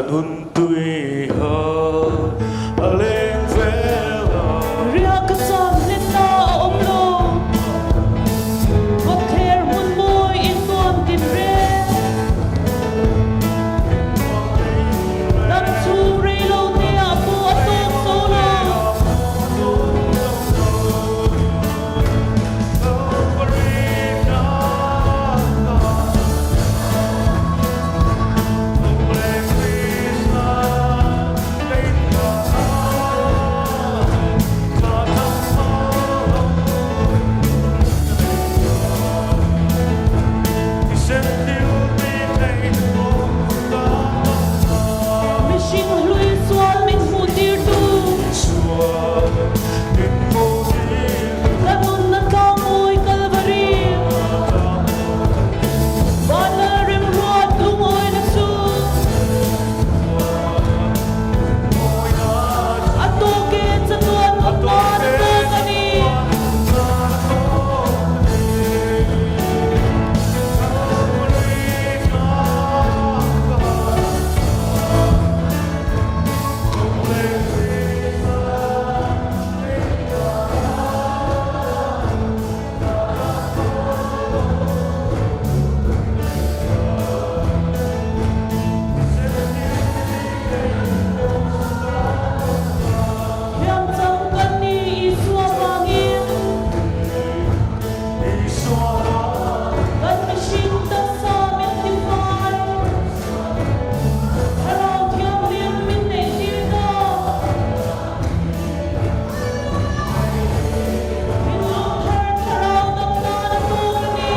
Ka nun tui hal a leng vel a. Riah ka cham hlenna a awm lo. Kawtthler hmun mawi in nuam tinreng. Dam chhung rei lo te ah pawh a tawk zo lo. Mihring hlui sual min hmuh tirtu. Ka nunna tlangmawi Kalvari. Van lal remruat lungawina chu. A tawk e chatuan awm nan a tawk a ni. Thiam chang kan ni Isua vangin. Kan mihring taksa min tifai. Thlarau Thianghlim min neihtir ta. Thinlung thar thlarau dam nan a tawk a ni.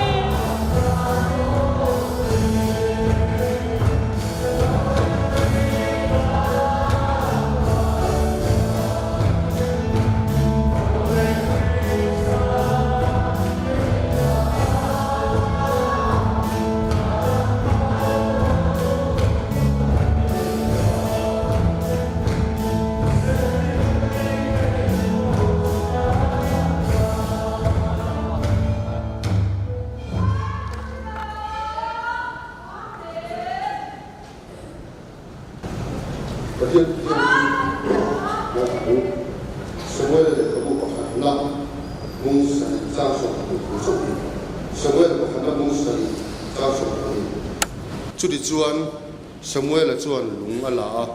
Pathian Thianghlim ngaithla u. Samuel lehkhabu pakhatna bung sarih chang 12 thu chauh hi. Samuel pakhatna bung sarih chang 12. Chutichuan Samuela chuan lung a la a,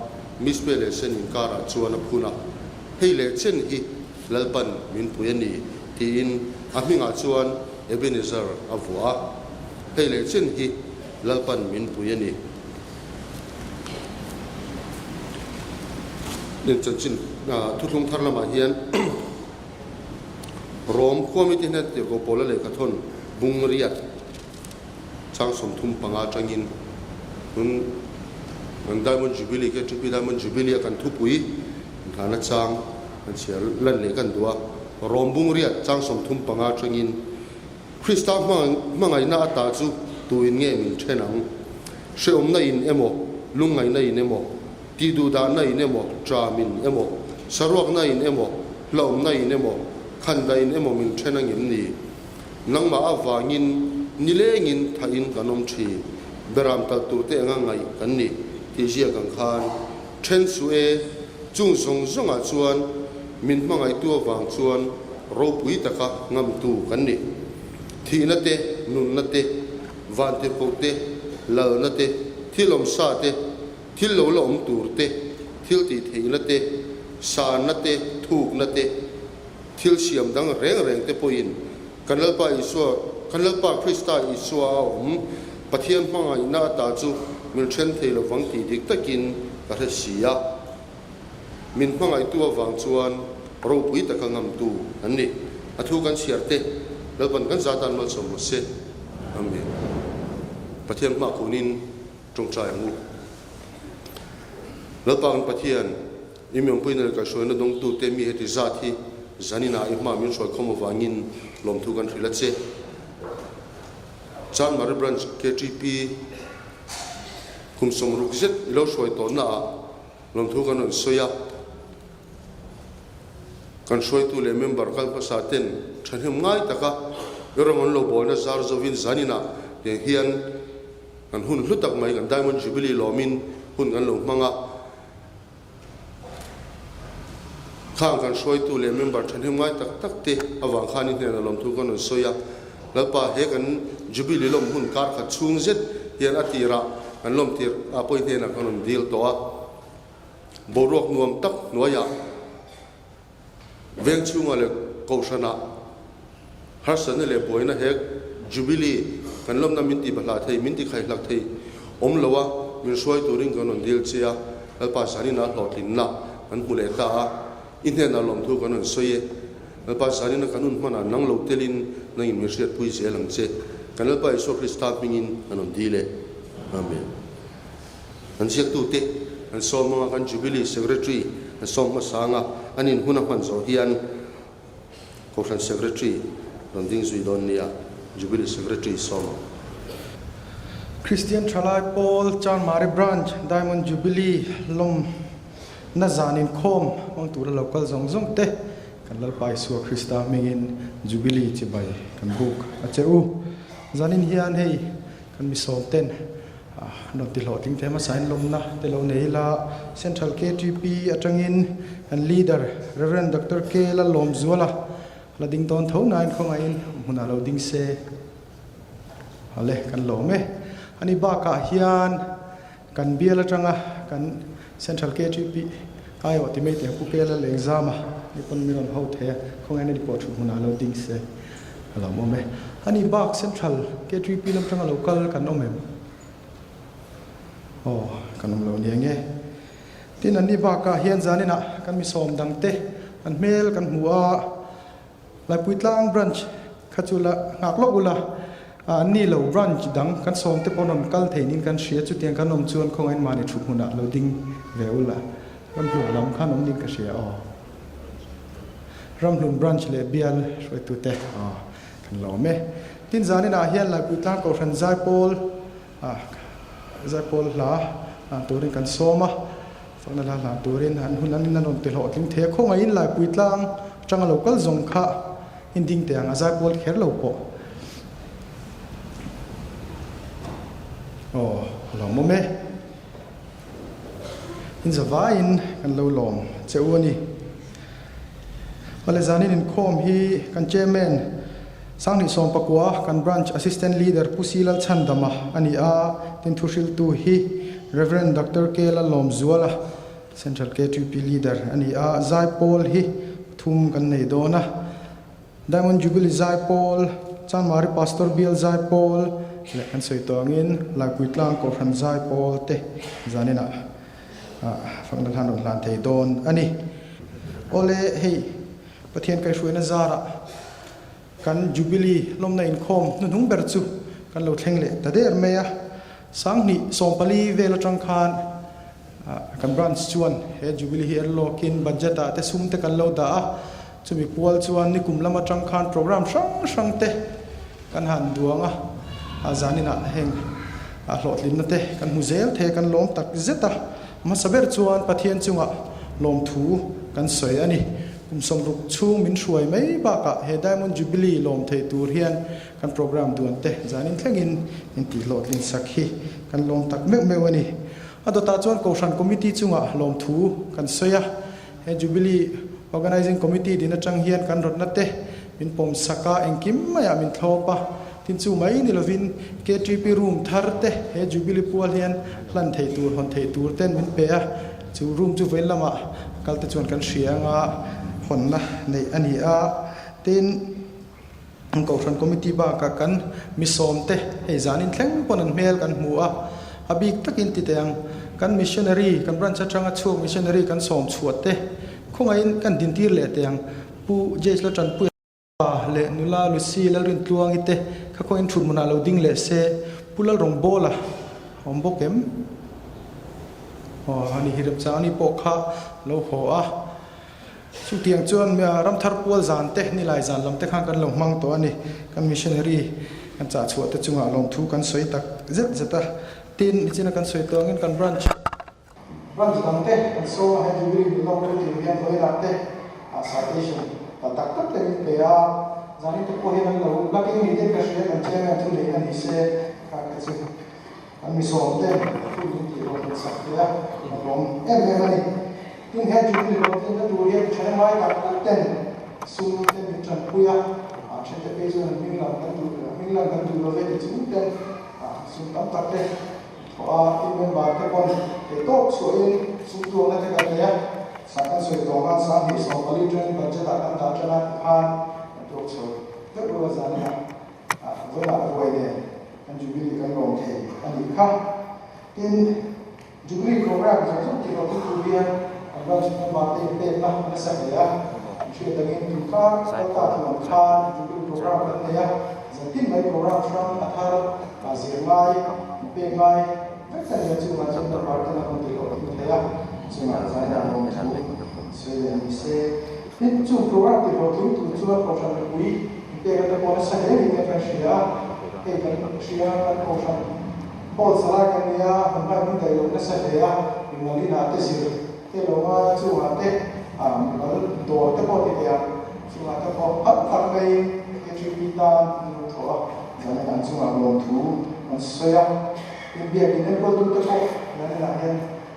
Mizpe leh Sen inkarah chuan a phun a, Hei leh chen hi Lalpan min pui a ni, tiin a hmingah chuan Ebenezer a vuah a. Hei leh chen hi Lalpan min pui a ni. Nen chanchin thuthlung thar lamah hian Rom khua mite hian Tirhkoh Paula lehkhathawn bung riat Chang 35 atangin tun kan Diamond Jubilee KTP Diamond Jubilee a kan thupui inhlana chang kan chhiar lan leh kan duh a. Rom bung riat chang 35 atangin Krista hmangaihna ata chu tuin nge min then ang? Hrehawmna in emaw, lungngaihna in emaw, tihduhdahna in emaw, tram in emaw, saruakna in emaw, hlauhawmna in emaw, khandaih in emaw min then angem ni? Nangmah avangin nilengin thahin kan awm thin, beram talh turte anga ngaih kan ni tih ziak ang khan then suh e, chung zawng zawngah chuan min hmangaihtu avang chuan ropui taka ngamtu kan ni. Thihna te, nunna te, vantirhkoh te, lalna te, thil awmsa te, thil lo la awm tur te, thil tihtheihna te, sanna te, thukna te, Thil siam dang reng reng te pawhin kan Lalpa Isua, kan Lalpa Krista Isua a awm, Pathian hmangaihna ata chu min then thei lovang tih dik takin ka hre si a. Min hmangaihtu avang chuan ropui taka ngamtu an ni. A thu kan chhiar te, Lalpan kan za tan malsawm rawh se. Amen. Pathian hma kunin tawngtai ang u. Lalpa kan Pathian. I miawmpuina leh kaihhruaina dawngtute mi heti zat hi zaninah i hma min hruaikhawm avangin lawmthu kan hrilh a che. Chanmari Branch KTP kum 60 zet i lo hruai tawhnaah lawmthu kan rawn sawi a. Kan hruaitu leh member kal hmasa ten thahnem ngai taka i rawng an lo bawlna zar zovin zaninah tiang hian kan hun hlu tak mai kan Diamond Jubilee lawmin. hun kan lo hmang a. Khang kan hruaitu leh member thahnem ngai tak tak te avang khan i hnenah lawmthu kan rawn sawi a. Lalpa, he kan Jubilee lawm hun kar khat chhung zet hian a tirah kan lawm tir a pawi hnenah kan rawn dil tawh a. Boruak nuam tak hnuaiah veng chhungah leh kohhranah harsatna leh buaina he Jubilee kan lawmna min ti bahlah thei, min ti khaihlak thei awm lo a, min hruai turin kan rawn dil che a, Lalpa zanin ah hlawhtlinna kan hmu leh ta a, i hnenah lawmthu kan rawn sawi e. Lalpa zanin a kan hun hmanah nang lo telin nangin min hriatpui zel ang che. Kan Lalpa Isua Krista hmingin kan rawn dil e. Amen. An ziaktute an sawm anga kan Jubilee Secretary an sawm hmasa anga an inhun a hman zawh hian Kohhran Secretary rawn ding zui dawn nia Jubilee Secretary sawm ang. Kristian Thalai Pawl Chanmari Branch Diamond Jubilee lawm na zan inkhawm hmang tura lo kal zawng zawng te kan Lalpa Isua Krista hmingin Jubilee chibai kan buk a che u. Zanin hian hei kan misawm ten Rawn ti hlawhtling te hmasa in lawmna te lo nei ila, Central ktp atangin kan Leader Rev. Doctor K Lalawmzuala la ding dawn tho nain khawngaihin hmunah lo ding se ale kan lawm e. Ani bakah hian kan bial atanga kan Central ktp aiawh ti mai teh Pu K Lalengzama ni pawn min rawn ho thei a, khawngaihin ani pawh thu hmunah lo ding se. A lo awm e. Ani bak Central KTP lam tanga lo kal kan awm em? Aw, kan awm lo nia nge. Tin, anni bakah hian zaninah kan misawm dangte an hmel kan hmu a, Laipuitlang Branch kha chu la nghak lawk ula, anni lo Branch dang kan sawmte pawh an rawn kal thei niin kan hria, chutiang kan awm chuan khawngain mahni thu hmunah lo ding ve ula, ramhlun lam khan awm ding ka hria aw. Ramhlun Branch leh Bial hruaitute kan lawm e. Tin zaninah hian Laipuitlang Kohhran Zaipawl Zaipawl hla hlan turin kan sawm a, fakna hla hlan turin an hun an in an rawn ti hlawhtling thei a. Khawngaihin Laipuitlang atanga lo kal zawng kha in ding teh ang a Zaipawl kher lo pawh. Aw, a lawmawm e. In zavaiin kan lo lawm che u a ni. Mawle zanin inkhawm hi kan Chairman Sanghnih Sawmpakua, kan Branch Assistant Leader Pu Si Lalchhandama a ni a, tin thuhriltu hi Rev. Doctor K Lalawmzuala, Central KTP Leader a ni a, Zaipawl hi pathum kan nei dawn a. Diamond Jubilee Zaipawl, Chanmari Pastor Bial Zaipawl leh kan sawi tawh angin Laipuitlang Kohhran Zaipawl te zaninah fakna hlan rawn hlan thei dawn a ni. Awle, hei Pathian kaihhruaina zarah kan Jubilee lawmna inkhawm hnuhnung ber chu kan lo thleng leh ta der mai a. 2014 vel atang khan kan branch chuan he Jubilee hi en lawkin budget ah te sum te kan lo dah a, chumi pual chuan nikum lam atang khan program hrang hrang te kan han duang a, a zaninah heng hlawhtlinna te kan hmu zel thei a, kan lawm tak zet a, hmasa ber chuan Pathian chungah lawmthu kan sawi a ni. Kum 60 chhung min hruai mai bakah he Diamond Jubilee lawm thei tur hian Kan program duan te zanin thlengin in tih hlawhtlin sak hi kan lawm tak meuh meuh a ni. A dawtah chuan Kohhran Committee chungah lawmthu kan sawi a, he Jubilee Organising Committee din atang hian kan rawtna te min pawm sak a, engkim maiah min thlawp a, tin chu mai ni lovin KTP room thar te he Jubilee pual hian hlan theih tur, hawn theih tur ten min pe a, chu room chu vawiin lamah kal te chuan kan hria anga hawnna neih a ni a, tin. Kohhran Committee bakah kan mi sawmte hei zanin thleng pawn an hmel kan hmu a, a bik takin ti teh ang, kan missionary, kan branch atanga chhuak missionary kan sawm chhuah te khawngaihin kan dintir leh teh ang, Pu Jace Laltanpuia pa leh nula Lucy Lalrintluangi te kha khawngaihin thut hmunah lo ding leh se, Pu Lalrawngbawla a awm bawk em? Aw, ani hi remchang ani pawh kha lo haw a. Chutiang chuan ramthar pual zan te, nilai zan lam te khan kan lo hmang tawh a ni. Kan missionary kan chah chhuah te chungah lawmthu kan sawi tak zet zet a. Tin, nichina kan sawi tawh angin kan branch. Branch dang te kan sawm a, he Jubilee min lawk pui tur hian vawiinah te citation ta tak tak te min pe a. Zanin te pawh hian an lo lucky ni te ka hria kan chairman thu neih a ni se kha kha chu. Kan mi sawm ten hun min tih rawh in sak thei a, a lawm em em a ni. Tin, he Jubilee hlawhtlinna tur hian mi ṭhahnemngai tak tak ten sum te min ṭanpui a, a ṭhente phei chuan an hming lam kan duh hming lam kan duh lo ve ti chung ten sum tam tak te thawh a, tin member te pawn theihtawp chhuahin sum tuakna te kan nei a, sak kan sawi tawh khan 2024 ṭangin budget ah kan dah ṭan a tikhan kan tuak chho deuh rual a zan ina vawilah ruai nen kan Jubilee kan lawm thei a nih kha. Tin, Jubilee program zawng zawng tih rawh tu tur hian an branch member te inpekna nasa hle a, an hriat angin tunkar kal ta tluan khan Jubilee program kan nei a, zantin mai program hrang a thar zir ngai, inpek ngai vek a ni a, chungah chuan member ten an rawn ti hlawhtling thei a, chungah zaina lawm thu sawi leh ni se. Tin, chung program ti hlawhtling tur chuan Kohhran mipui inpek ata pawh nasa hle niin kan hria a, hei kan hria kan Kohhran Hall salai kan nia, hun hmai min daih loh nasa hle a, mimal inah te zir te lo ngai a, chungah te mimal dawr te pawh ti thei ang, chungah te pawh phal tak maiin KTP tan an lo thawh a, zanin an chungah lawmthu an sawi a, tin biakin enkawltu te pawh zaninah hian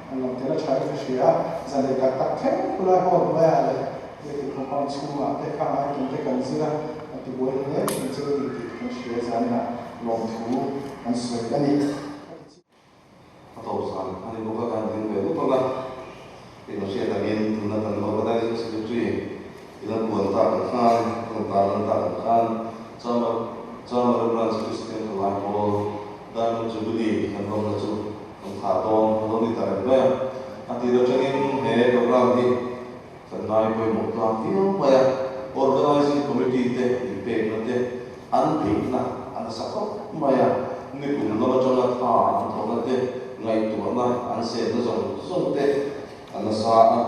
an lo tel a tha in ka hria a, zan leh tak tak thleng khulai hall hnuaiah leh biakin compound chhungah te khang item te kan zir a, an tibuai hle thin chu a ni tih kan hria zaninah lawmthu an sawi a ni. A tawp zan a ni bawk a, kan ding ve bawk ang a, eng a hriat angin tuna kan Organizing Secretary ila puan tak ang khan, rawn tarlan tak ang khan Chamar Chamara Branch Christian Thalai Pawl Diamond Jubilee kan lawmna chu kan thah dawn a lo ni ta reng mai a. A tir atangin he program hi kan ngai pawimawh tlang viau mai a, Organizing Committee te inpekna te an beihna a nasa khawp mai a, nikum lam atanga tha an thawhna te, ngaihtuahna an senna zawng zawng te a nasa a.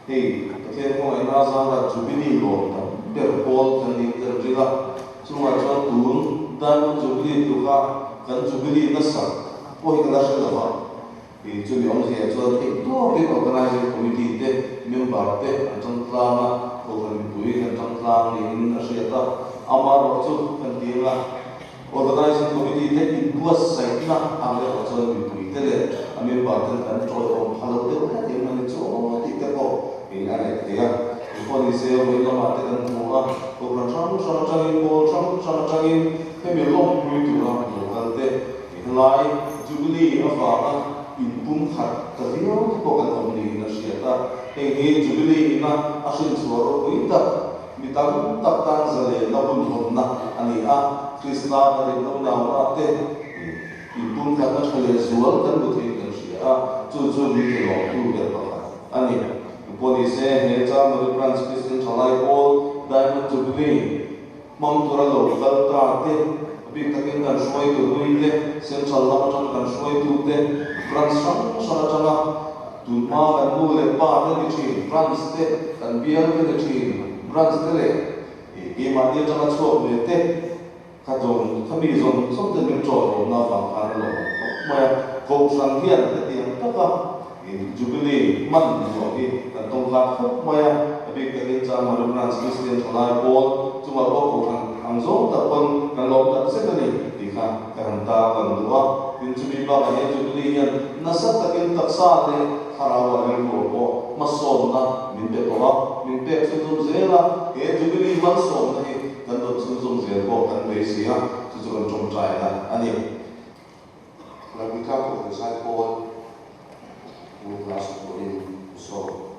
Hei, Pathian khawngaihna zara Jubilee lawm tam ber pawl kan nih kan ring a, chungah chuan tun Diamond Jubilee tluka kan Jubilee nasa pawh hi ka la hre lo va. Tih chu mi awmzia chuan theih tawkin Organising Committee te member te an tang tlang a, Kohhran mipui kan tang tlang niin a hriat a, amaherawh chu kan ti anga Organising Committee te inbuatsaihna ang erawh chuan mipui te leh a member ten kan tawiawm pha lo deuh hlek em ani chu aw tih te pawh in a neih thei a. Engpawh ni se vawi lamah te kan hmu a, Kohhran hrang hrang atangin, pawl hrang hrang atangin hemi lawmpui tura lo kal te Helai Jubilee avanga inpum khat ta viau te pawh kan awm niin a hriat a, heng hi Jubilee ina a hrinchhuah ropui tak, mi tam tak tan zalenna hun hawnna a ni a, Krista kan rinlo nauna te inpum khatna tha leh zual kan hmu theiin kan hria a, chu chu min ti lawmtu ber pakhat a ni. Pawh ni se, he Chanmari Branch Christian Thalai Pawl Diamond Jubilee, Hmang tura lo kal ta te, a bik takin kan hruaitu hlui te, Central lam atang kan hruaitu te, branch hrang hrang atanga tunhma kan nu leh pa te ni thin, branch te, kan bial te ni thin, branch te leh keimahni atanga chhuak ve te, kha zawng, kha mi zawng zawng ten min ṭawihawmna avang khan a lawm khawp mai a. Kohhran hian hetiang taka Jubilee hman hmuh hi kan tawng khat khawp mai a, a bik takin Chanmari Branch Christian Thalai Pawl chungah pawh Kohhran ang zawng tak pawn kan lawm tak zet a ni tih kha ka han tarlan duh a. Tin, chumi bakah hian Jubilee hian nasa takin taksa leh thlarau ah rilru pawh hmasawnna min pe tawh a, min pek chhunzawm zel a, he Jubilee malsawmna hi kan dawn chhunzawm zel pawh kan beisei a, chu chu kan tawngtaina a ni. Lalpuitlang Kohhran Saipawl Pu Class turin sawm.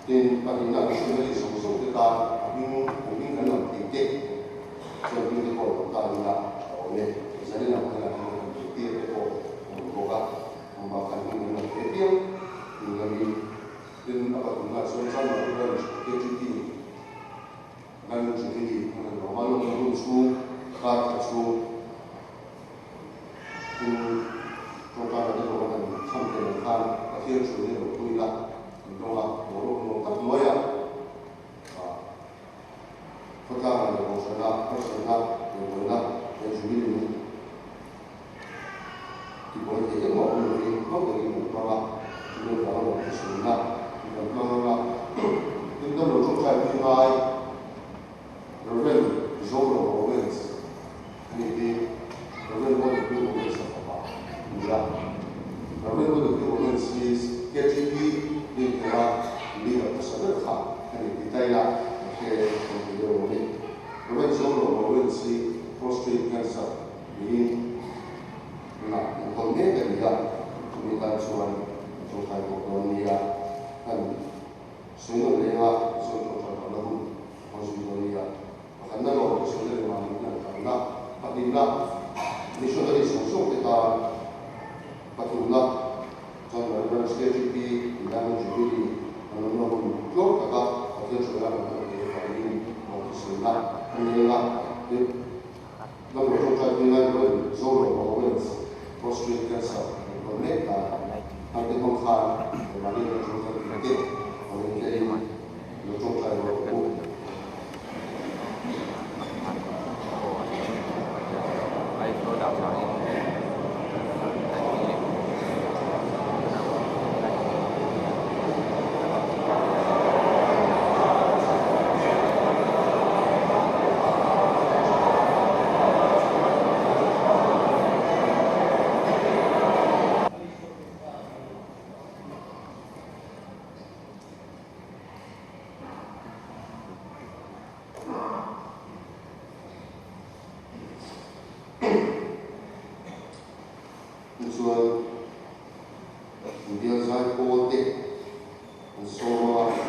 Tin, pahnihna missionary zawng zawng te tan a hming an hming kan lam thei te chuan hming te pawh lo tan ila a awm e. Zanin ang hian a hming kan thei tir te pawh a awm bawk a, ang bak khan hming kan lam thei apiang hming lamin. Tin, a pathumna chuan Chanmari Branch KTP Diamond Jubilee an rawn lawm a, lawmna hun chhung kar khat chhung tin tawngtaina te pawh kan han chham thei ang khan Pathian thu hi lo pui ila an dawng a, boruak nuam tak hnuaiah khawtlangah leh kohhranah harsatna leh buaina he Jubilee hi Tibuai thei engmah awm lovin hmang takin kan hmang a, chumi avanga lo thusawiina kan hmang ang a. Tin, damlo tawngtai pui ngai Rev. Zoro Owens a ni hi Rev. O.W. Owens a fapa a ni a. Rev. O.W. Owens hi KTP Dinthela leader hmasa ber kha a ni tih taila ka hre awm thei deuh awm e. Rev. Zoro Owens hi prostate cancer niin tunah kan hawn mek a ni a, chumi tan chuan kan tawngtai bawk dawn nia, kan sawi nawn leng a, chuan tawngtai lohna hun a hawn zui dawn nia. Pakhatna lawm missionary mahni hian kalna, pahnihna missionary zawng zawng te tan, pathumna chuan Mary Branch KTP Diamond Jubilee an awmna hun tlawm taka Pathian hruaina kan hman theih avangin lawmthusawiina a neng a, tin, Lam lo tawngtai pui ngai pawhin Zoro Owens prostate cancer an hawn mek ta. Hangte hmang khan keimahni kan tawngtai pui te ang in telin lo tawngtai rawh u. Tichuan, India zaipawl te an sawm a.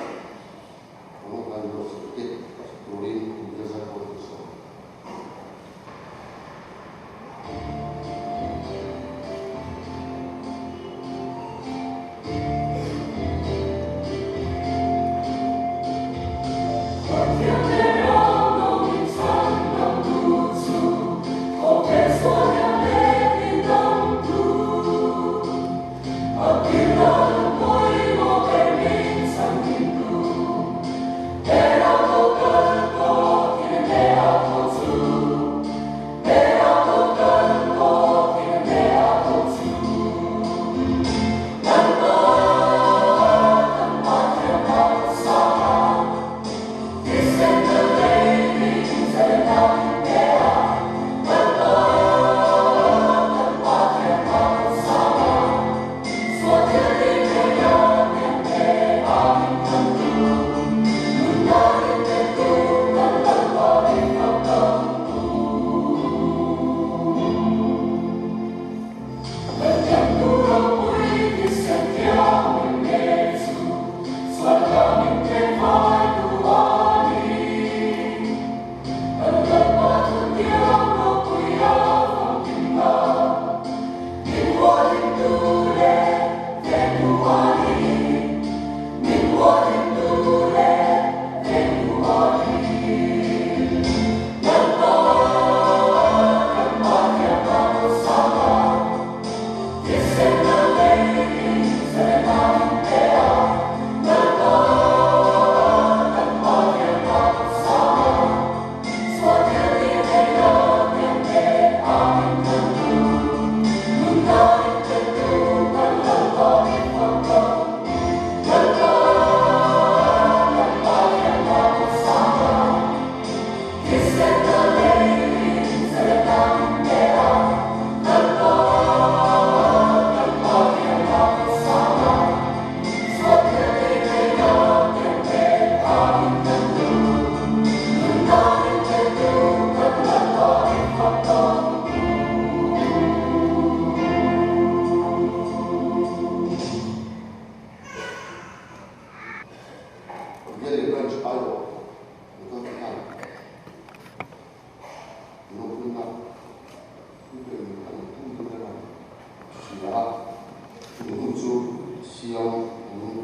chu siam an hmu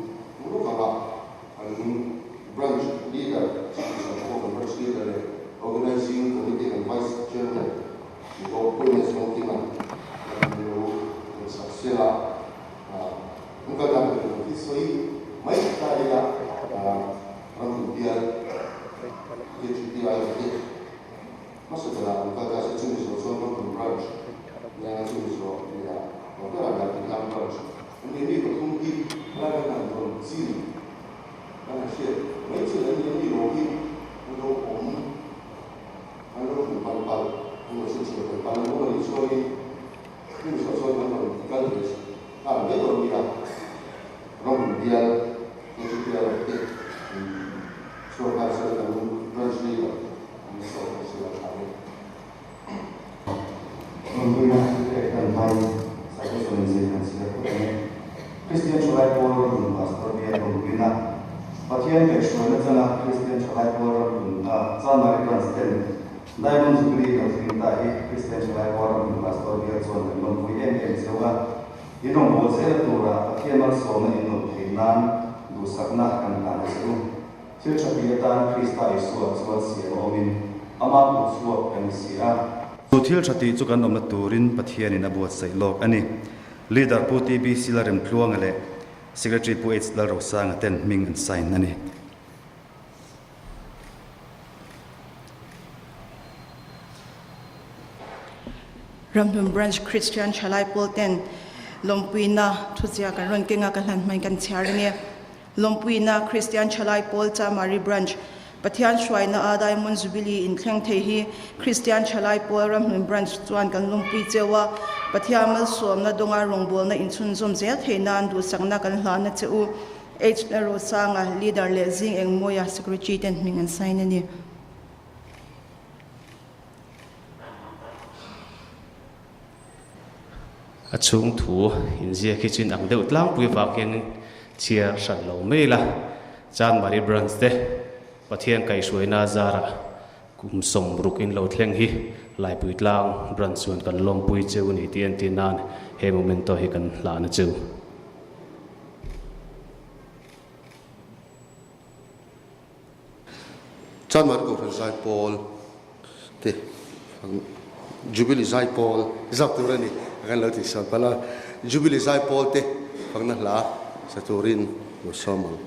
lawk ang a, an Branch Leader, Chhipchhuah kan Branch Leader leh Organising Committee kan Vice Chairman ni bawk Pu Ernest Hawking-a'n kan lo sak sel a. An kal dan tur hi sawi mai ta ila ram bial KGPI te hmasa berah an kal ta se chumi zawh chuan Ramhlun Branch nena chumi zawh leh ah berah Laikitlang Branch an ni mi pathum hi helai kan han rawn chin kan han hriat mai chin an ni a mi lo hi an lo awm an lo hmu palh palh an lo hre thiam palh palh an awm a nih chuanin Hnim saw chuan kan rawn kal ve nghal mai dawn nia. Ram bial KGPR te in chhuak nghal sela kan branch leader an saw kan hria a tha e. Nunpuina pek kan hmain citation in zir kan chhiar phawt ang e. Kristian Thalai Pawl Ramhlun Pastor Bial Nunpuina Pathian kaihhruaina changa Kristian Thalai Pawl Ramhlun Chanmari Branch ten Diamond Jubilee lo thleng ta hi Kristian Thalai Pawl Ramhlun Pastor Bial chuan kan lawmpui em em cheu a. In rawngbâwl zela tura Pathian malsawmna in nawlh theih nan duhsakna kan hlan a che u. Thil tha pi atan Krista Isua chuan siam a awmin ama kut chhuak kan ni si a. Chu thil tha tih chu kan awmna turin Pathianin a buatsaih lawk a ni. Leader Pu TB Sila Remtluanga leh Secretary Pu H Lalrosanga ten hming an sign a ni. Ramhlun Branch Christian Thalai Pawl ten lawmpuina thuzia kan rawn keng a, ka hlan hmain kan chhiar a ni. Lawmpuina Christian Thalai Pawl Chamari Branch Pathian hruaina a Diamond Jubilee inthleng thei hi Christian Thalai Pawl Ramhlun Branch chuan kan lawmpui cheu a, Pathian malsawmna dawnga rawngbawlna inchhunzawm zel thei nan duhsakna kan hlan a che u. H. Rosanga, Leader leh Zing Engmawia, Secretary ten hming an sign a ni. A chhung thu inziak hi chu in ang deuh tlangpui vang hian chhiar hran lo mai ila. Chanmari Branch te Pathian kaihhruaina zarah kum 60 in lo thleng hi Laipui Tlang Branch chuan kan lawmpui cheu ni tih entir nan he momento hi kan hlan a cheu. Chanmari Kohhran Zaipawl te Jubilee Zaipawl zak tur a ni kan lo tih sawn palh a, Jubilee Zaipawl te fakna hla sa turin lo sawm ang.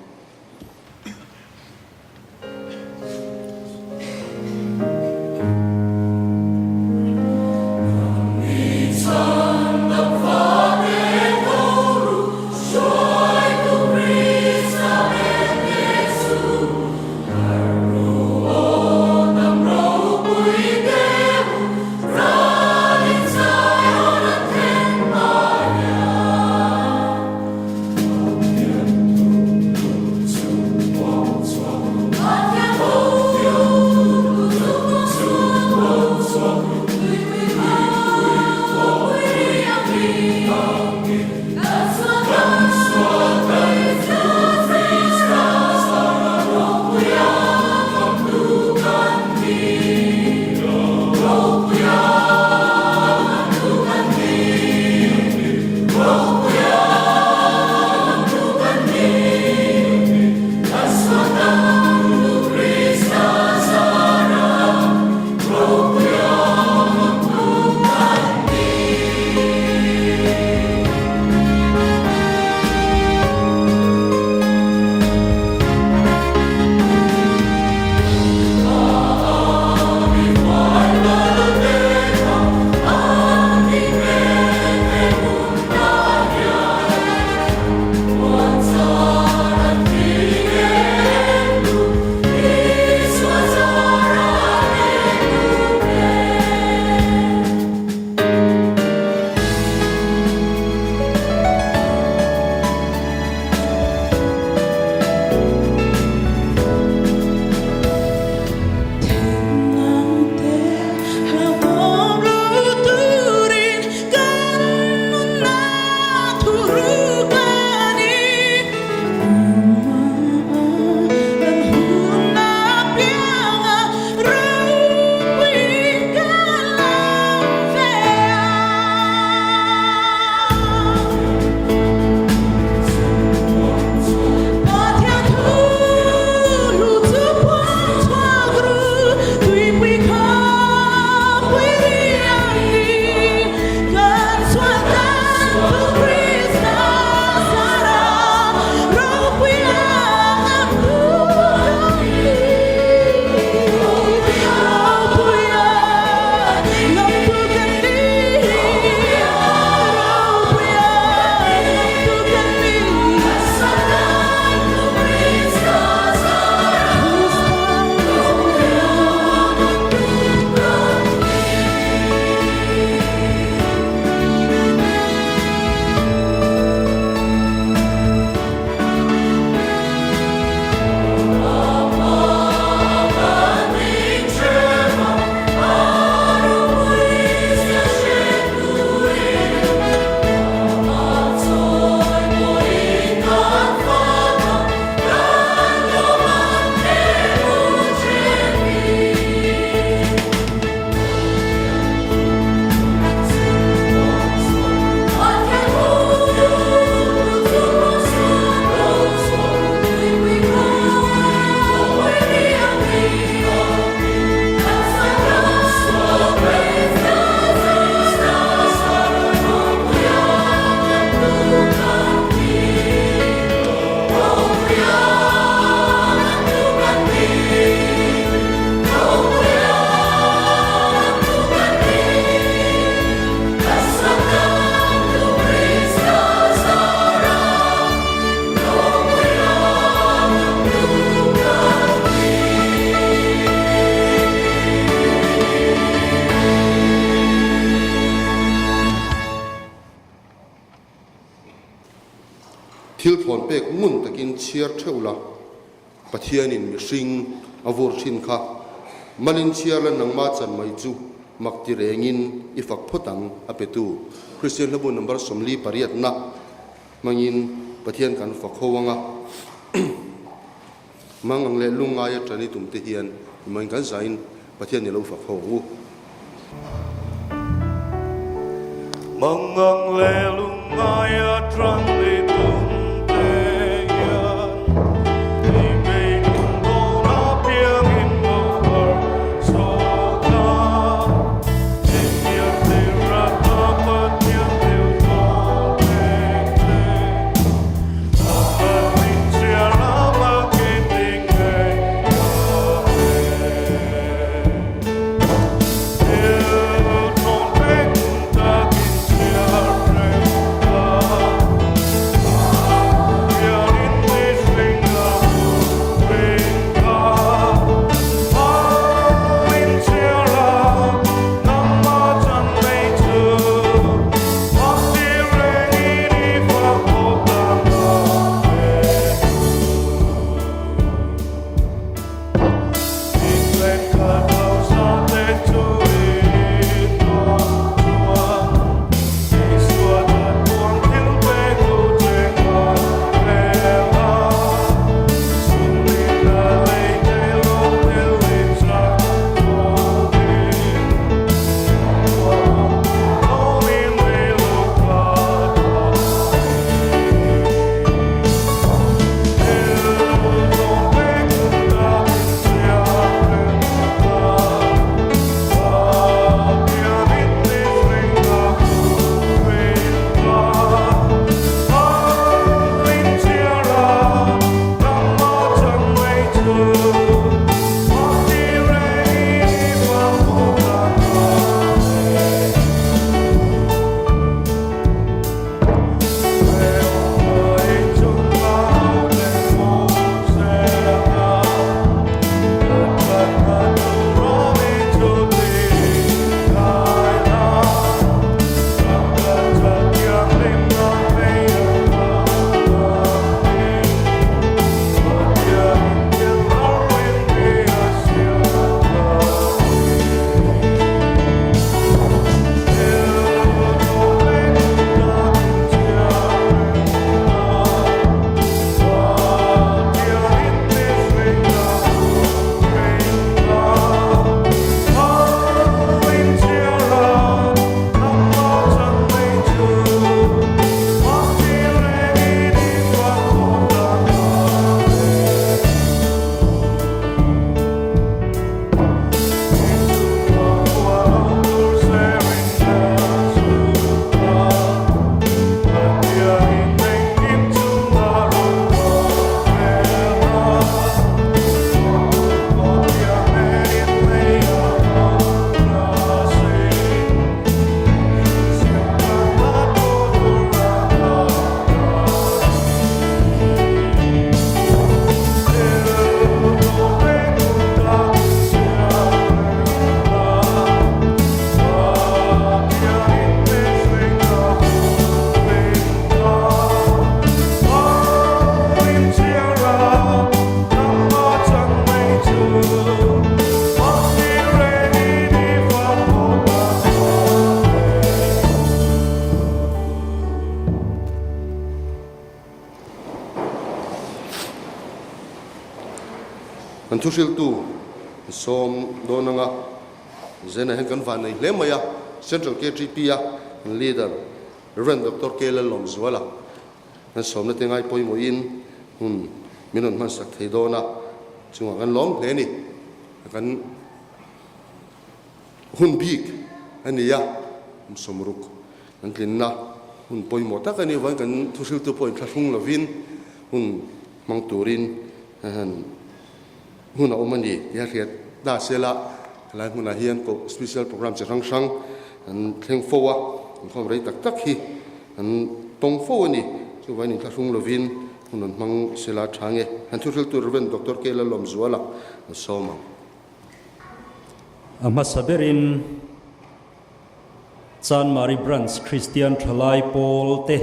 Thil thlawn pek ngun takin chhiar theuh la, Pathianin mihring a vur thin kha. Malin chhiar la nangma chan mai chu mak ti rengin i fak phawt ang a petu. Kristian hlabu number 48 na hmangin Pathian kan fak ho anga mang ang leh lungngai a tani tum te hian i kan zain Pathian ni lo fak ho ang u. Mang ang leh lungngai a tani tum te hian i beidawng dawn apiangin lo har chhuak a. Engtiang thil rata Pathian thil thawn pek che. Pathian chhiar lama kei ti ngei ka Kan thuhriltu sawm dawn anga Zena hian kan van nei hle mai a, Central KTP a leader Rev Doctor K Lalawmzuala kan sawmna te ngai pawimawhin hun min rawn hmansak thei dawn a, chungah kan lawm hle a ni. Kan hun bik a ni a, sawmruk kan tlinna hun pawimawh tak a nih avangin kan thuhriltu pawh inthlahrung lovin hun hmang turin hun a awm a ni tih a hriat ta sela, helai hmunah hian koh special program chi hrang hrang an thleng fo a, inkhawm rei tak tak hi an tawng fo a ni. Chuvangin inthlahrung lovin hun an hmang sela tha nge. Han thuhriltu Rev. Doctor K. Lalawmzuala an sawm ang. A hmasa berin Chanmari Branch Kristian Thalai Pawl te.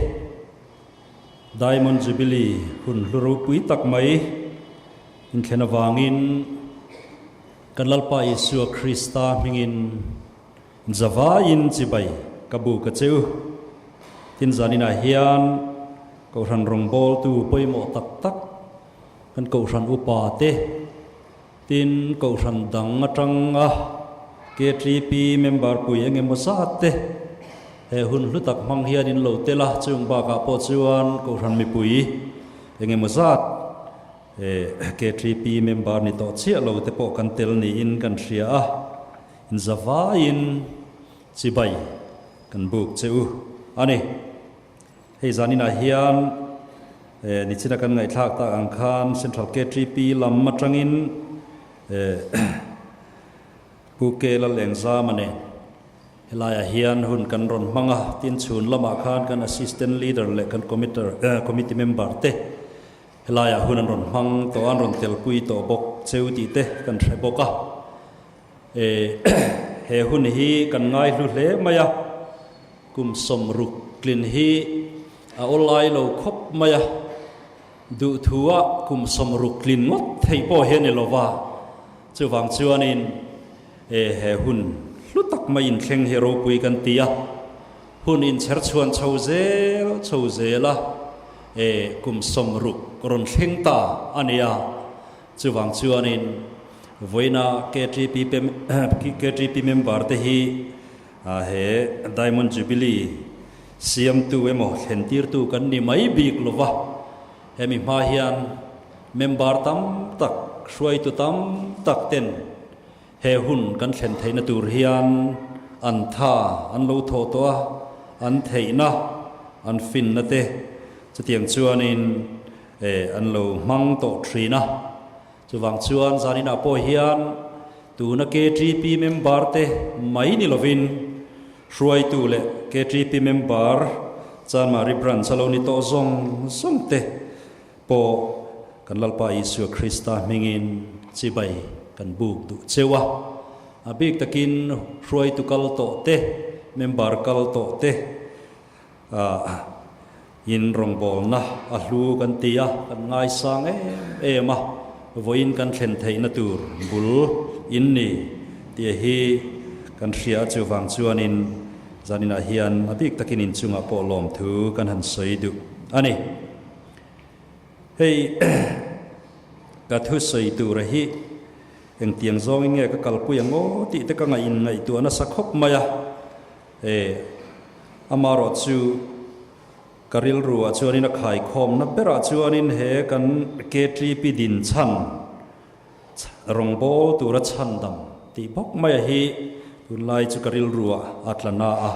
Diamond Jubilee hun hlu ropui tak mai inthlen avangin kan Lalpa Isua Krista hmingin zavaiin chibai ka buk a che u. Tin zaninah hian Kohhran rawngbawltu pawimawh tak tak kan Kohhran upa te, Tin, Kohhran dang atanga KTP member pui eng emaw zat te he hun hlu tak hmang hian in lo tel a, chung bakah pawh chuan Kohhran mipui eng emaw zat KTP member ni tawh chiah lo te pawh kan tel niin kan hria a, in zavaiin chibai kan buk che u a ni. Hei zaninah hian nichina kan ngaihthlak tak ang khan Central KTP lam atangin Pu K Lalengzama nen helaiah hian hun kan rawn hmang a, tin chhun lamah khan kan Assistant Leader leh kan Committee member te helaiah hun an rawn hmang tawh a, an rawn telpui tawh bawk cheu tih te kan hre bawk a. He hun hi kan ngaihlu hle mai a. Kum 60 tlin hi a awlai lo khawp mai a, duhthua kum 60 tlin ngawt theih pawh hi a ni lova, chuvang chuanin e he hun hlu tak mai inthleng hi ropui kan ti a, hun inchher chhuan chho zel chho zel a, e kum 60 rawn thleng ta a ni a, chuvang chuanin vawiina KTP KTP member te hi He Diamond Jubilee siamtu emaw thlentirtu kan ni mai bik lova, hemi hma hian member tam tak, hruaitu tam tak ten he hun kan thlen theihna tur hian an tha an lo thawh tawh a, an theihna, an finna te chutiang chuanin an lo hmang tawh thin a. Chuvang chuan zaninah pawh hian tuna KTP member te mai ni lovin hruaitu leh KTP member Chanmari Branch a lo ni tawh zawng zawng te pawh kan Lalpa Isua Krista hmingin chibai kan buk duh cheu a. A bik takin hruaitu kal tawh te, member kal tawh te, In rawngbawlna a hlu kan ti a, kan ngaisang em em a, vawiin kan thlen theihna tur bul in ni tih hi kan hria a, chuvang chuanin zaninah hian a bik takin inchungah pawh lawmthu kan han sawi duh a ni. Hei ka thusawi tura hi engtiang zawngin nge ka kalpui ang aw tih te ka ngaih inngaihtuah nasa khawp mai a. E, amarawh chu ka rilru ah chuanin a khaikhawmna berah chuanin he kan KTP din chhan rawngbâwl tura chhandam tih bawk maia hi tunlai chu ka rilru ah a tla na a.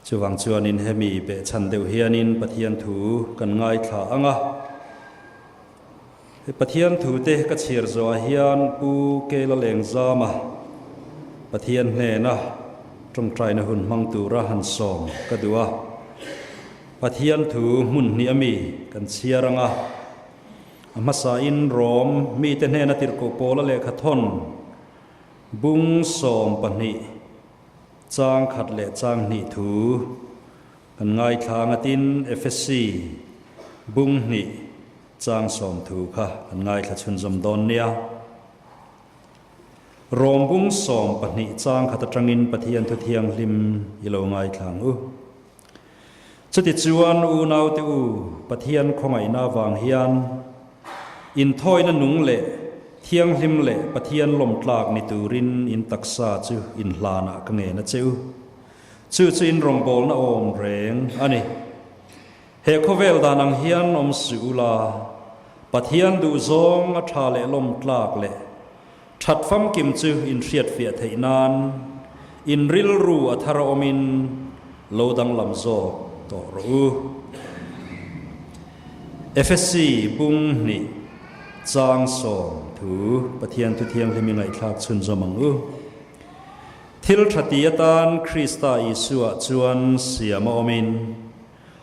Chuvang chuanin hemi behchhan deuh hianin Pathian thu kan ngaithla ang a. He Pathian thute ka chhiar zawhah hian Pu Kela Lengzama Pathian hnena tawngtaina hun hmang tura han sawm ka duh a. Pathian thu hmun hnih ami kan chhiar ang a. A hmasain Rom mite hnena tirhkoh pawla lehkha thawn bung 12 chang khat leh chang hnih thu kan ngaithla ang a tin Efesi bung hnih Chang 30 kha kan ngaithla chhunzawm dawn nia. Rawm bung 12 chang khat atangin Pathian thu thianghlim i lo ngaithla ang u. Chutichuan unaute u, Pathian khawngaihna avang hian inthawina nung leh thianghlim leh Pathian lawmtlak ni turin in taksa chu inhlanah ka ngen a che u. Chu chu in rawngbawlna awm reng a ni. He khawvel dan ang hian awm suh ula, Pathian duhzawng a tha leh lawm tlak leh that famkim chu in hriatfiah theih nan in rilru a thar awmin lo danglam zawk tawh rawh u. Efesi bung hnih chang 10 thu Pathian thu thianghlim i ngaihthlak chhunzawm ang u. Thil tha ti atan Krista Isua chuan siam a awmin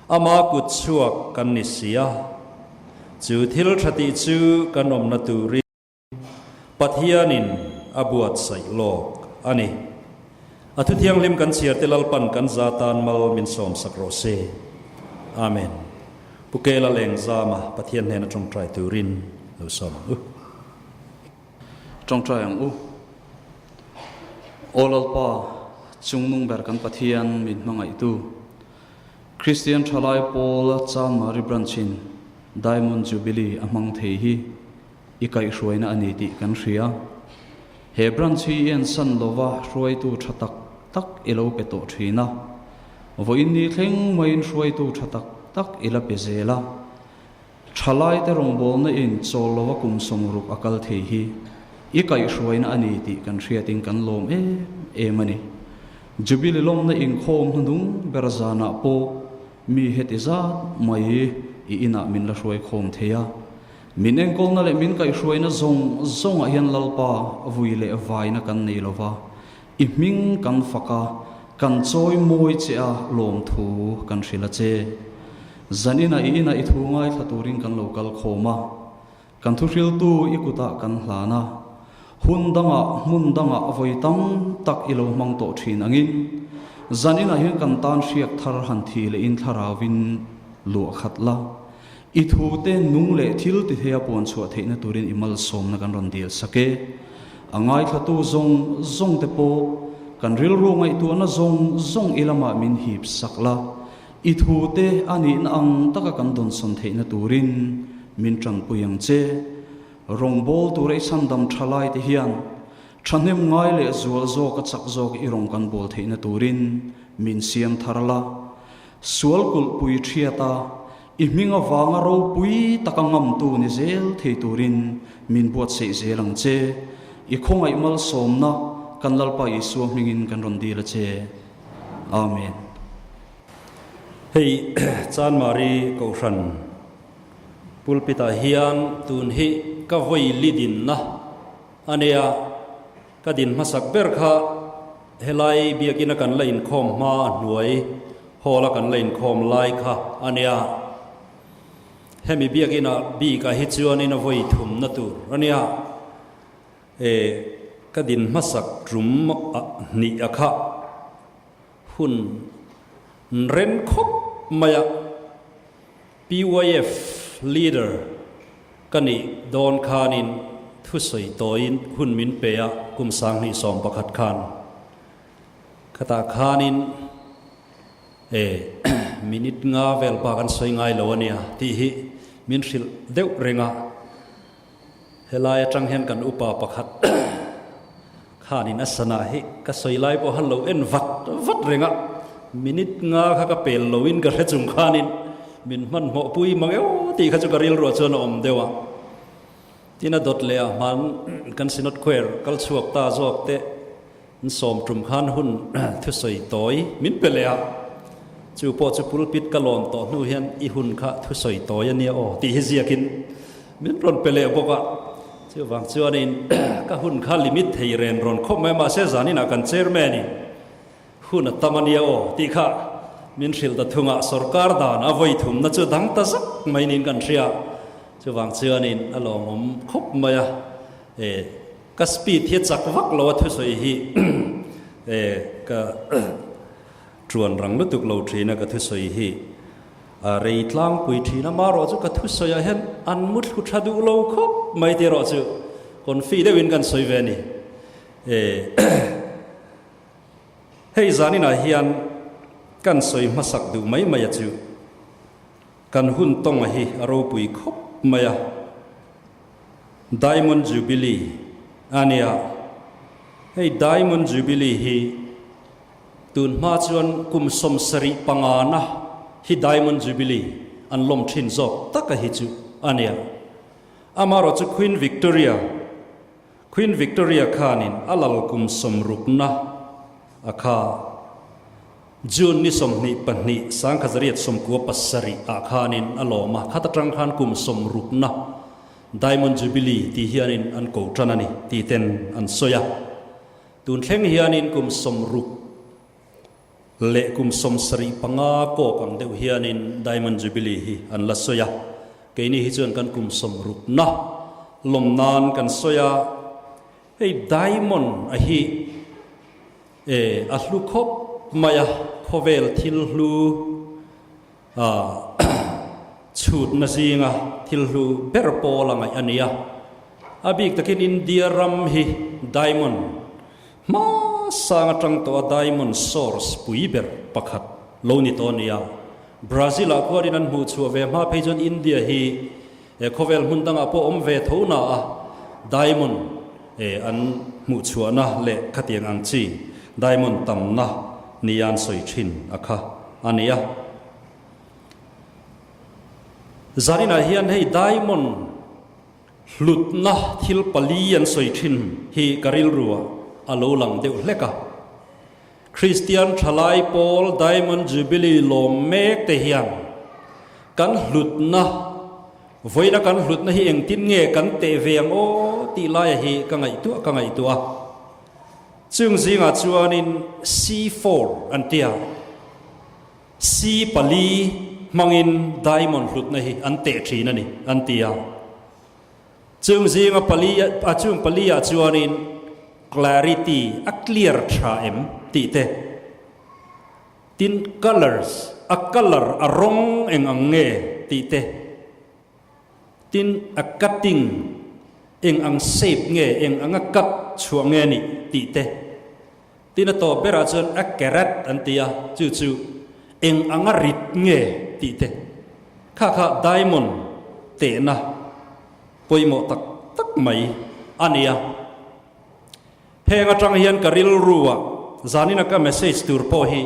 Ama kut chhuak kan ni si a, chu thil tha tih chu kan awmna turin Pathianin a buatsaih lawk a ni. A thu thianghlim kan chhiar te Lalpan kan za tan mal min sawmsak rawh se. Amen. Pu Kela Lengzama Pathian hnena tawngtai turin lo sawm ang u. Tawngtai ang u. Aw Lalpa, chungnung ber kan Pathian min hmangaihtu, Kristian Thalai Pawl Chanmari Branch-in Diamond Jubilee a hmang thei hi i kaihhruaina a ni tih kan hria. He Branch hi i ensan lova hruaitu tha tak tak i lo pe tawh thin a. Vawiin ni thleng maiin hruaitu tha tak tak i la pe zel a. Thalaite rawngbawlna in chawl lova kum sawmruk a kal thei hi i kaihhruaina a ni tih kan hriatin kan lawm em em a ni. Jubilee lawmna inkhawm hnuhnung ber zanah pawh mi heti zat mai i inah min la hruai khawm thei a. Min enkawlna leh min kaihhruaina zawng zawngah hian Lalpa vui leh vaina kan nei lo va, i hming kan fak a, kan chawi mawi che a lawmthu kan hrilh a che. Zaninah i inah i thu ngaithla turin kan lo kal khawm a, kan thuhriltu i kutah kan hlan a, hun dangah hmun dangah vawi tam tak i lo hmang tawh thin angin zaninah hian kan tan hriak thar han thi lehin thlarauvin luah khat la. I thute nung leh thil ti theia puan chhuah theihna turin i malsawmna kan rawn dil sak e. A ngaithlatu zawng zawng te pawh kan rilru ngaihtuahna zawng zawng i lamah min hip sak la, i thute a nihna ang taka kan dawnsawn theihna turin min tanpui ang che. Rawngbâwl tura i chhandam tha lai te hian thahnem ngai leh zual zawk a chak zawk i rawn kan bawl theihna turin min siam thar la. Sual kulhpui thiata I hming avanga ropui taka ngamtu ni zel thei turin min buatsaih zel ang che. I khawngaih malsawmna kan Lalpa Isua hmingin kan rawn dil a che. Amen. Hei Chanmari Kohhran pulpit ah hian tun hi ka vawi li dinna a nia, ka din hmasak ber kha Helai biakina kan la inkhawm hma a hnuai hall a kan la inkhawm lai kha a nia. Hemi biakina bikah hi chuanin a vawi thumna tur a nia. E ka din hmasak tum a hnih a kha hun ren khawp mai a PYF leader Ka nih dawn khanin thusawi tawiin hun min pe a, kum 2011 khan. Khatah khanin e minute nga vel bak an sawi ngai lo a nia tih hi min hrilh deuh reng a. Helai atang hian kan upa pakhat khanin a sana hi ka sawi lai pawh han lo en vat vat reng a, minute nga kha ka pel loin ka hre chung khanin min hmanhmawh pui mang eo tih kha chu ka rilruah chuan a awm deuh a. Tin a dawt leh ah hman kan Synod Choir kal chhuak ta zawk te an sawm tum khan hun thusawi tawi min pe leh a, chu pawh chu pulpit ka lawn tawh hnu hian i hun kha thusawi tawi a nia aw tih hi ziakin Min rawn pe leh bawk a, chuvang chuanin ka hun kha limit thei ren rawn khawp mai a, mahse zaninah kan chairman in hun a tam a nia aw tih kha min hrilh ta thung a, sorkar dan a vawi thumna chu dang ta zak mai niin kan hria, chuvang chuanin a lawmawm khawp mai a, e ka speed hi a chak vak lo a thusawi hi e ka Ṭuan rang lutuk lo ṭhin a ka thusawi hi a rei tlangpui ṭhin a, marawh chu ka thusawiah hian an muthlu ṭha duh lo khawp mai tih erawh chu confi deuhin kan sawi ve a ni. E hei zaninah hian kan sawi hmasak duh mai mai a chu kan hun tawnga hi a ropui khawp mai a, Diamond Jubilee a nia, hei Diamond Jubilee hi Tun hma chuan kum 75 na hi Diamond Jubilee an lawm thin zawk taka hi chu a nia. Amaherawh chu Queen Victoria, Queen Victoria khanin a lal kum sawmrukna a kha June ni 22 1997 ah khanin a lawm a, khat atang khan kum sawmrukna Diamond Jubilee tih hianin an ko tan a ni tih ten an sawi a. Tun thleng hianin kum 60 leh kum 75 kawk ang deuh hianin Diamond Jubilee hi an la sawi a, keini hi chuan kan kum sawmrukna lawm nan kan sawi a, hei Diamond a hi e a hlu khawp mai a, khawvel thil hlu ah. chhutna zinga thil hlu ber pawl a ngaih a ni a. A bik takin India ram hi diamond hmasang atang tawha diamond source pui ber pakhat lo ni tawh a ni a. Brazil-ah khuanin an hmuh chhuah ve hma phei chuan India hi khawvel hmun dangah pawh awm ve tho na a diamond an hmuh chhuahna leh khatiang ang chi diamond tamna nia an sawi thin a kha a ni a. Zaninah hian hei diamond Hlutna thil pali an sawi thin hi ka rilruah a lo lang deuh hlek a. Kristian thalai pawl Diamond Jubilee lawm mek te hian kan hlutna, vawiina kan hlutna hi engtin nge kan teh ve ang aw tih laia hi ka ngaihtuah ka ngaihtuah a. Chung zingah chuanin C4 an tia. C pali hmangin diamond hlutna hi an teh thin a ni, an ti a. Chung zinga pali a chung pali ah chuanin clarity a clear tha em tih te, tin colours a colour a rawng eng ang nge tih te, tin a cutting eng ang shape nge eng anga cut chhuah nge nih tih te. Tin a tawp berah chuan a carat an ti a, chu chu eng anga rit nge tih te kha kha diamond tehna pawimawh tak tak mai a ni a. Heng atang hian ka rilru ah zanina ka message tur pawh hi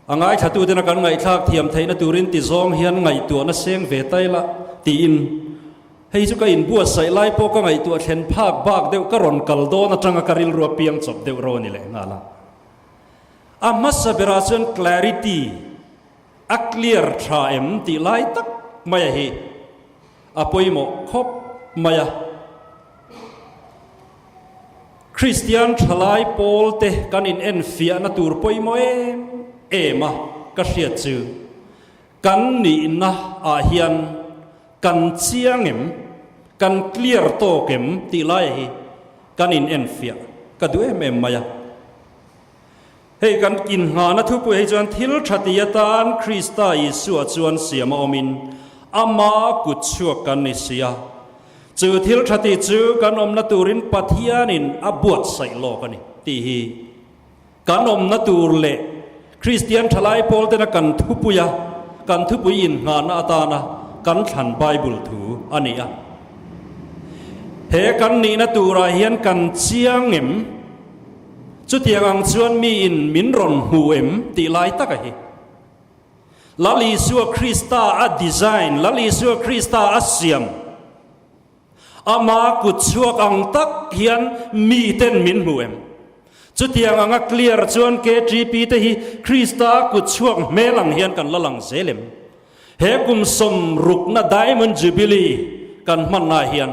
a ngaithlatutena kan ngaihthlak thiam theihna turin ti zawng hian ngaihtuahna seng ve ta ila tiin hei chu ka inbuatsaih lai pawh ka ngaihtuah thlen phak bak deuh ka rawn kal dawn atanga ka rilru a piang chawp deuh ro a ni leh nghal a. A hmasa berah chuan clarity a clear tha em tih lai tak mai a hi a pawimawh khawp mai a. Kristian thalai pawl te kan in enfiahna tur pawimawh em em a ka hriat chu kan nihna ah hian kan chiang em, kan clear tawk em tih lai hi kan in enfiah ka duh em em mai a. Hei kan inngahna thupui hi chuan thil tha ti atan Krista Isua chuan siam a awmin ama kut chhuak kan ni si a. Chu thil tha ti chu kan awmna turin Pathianin a buatsaih lawk a ni tih hi kan awmna tur leh Kristian thalai pawl tena kan thupui a, kan thupui inngahna atana kan thlan Bible thu a ni a. He kan nihna turah hian kan chiang em? Chutiang ang chuan miin min rawn hmu em tih lai tak a hi. Lal Isua Krista a design, Lal Isua Krista a siam, ama kut chhuak ang tak hian miten min hmu em? Chutiang anga clear chuan KTP te hi Krista kut chhuak hmel ang hian kan la lang zel em? He kum sawmrukna Diamond Jubilee kan hmanna hian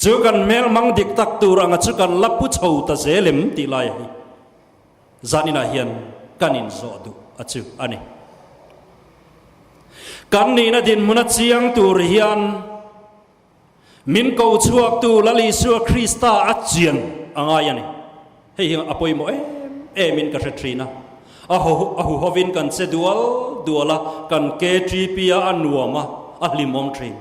Chu kan hmel mang dik tak tur anga chu kan la pu chho ta zel em tih lai hi zaninah hian kan inzawh duh a chu a ni. Kan nihna dinhmuna chiang tur hian min ko chhuaktu Lal Isua Krista a chian a ngai a ni. Hei hi a pawimawh em em in ka hre thin a, a huhovin kan che dual dual a, kan KTP a a nuam a, a hlimawm thin.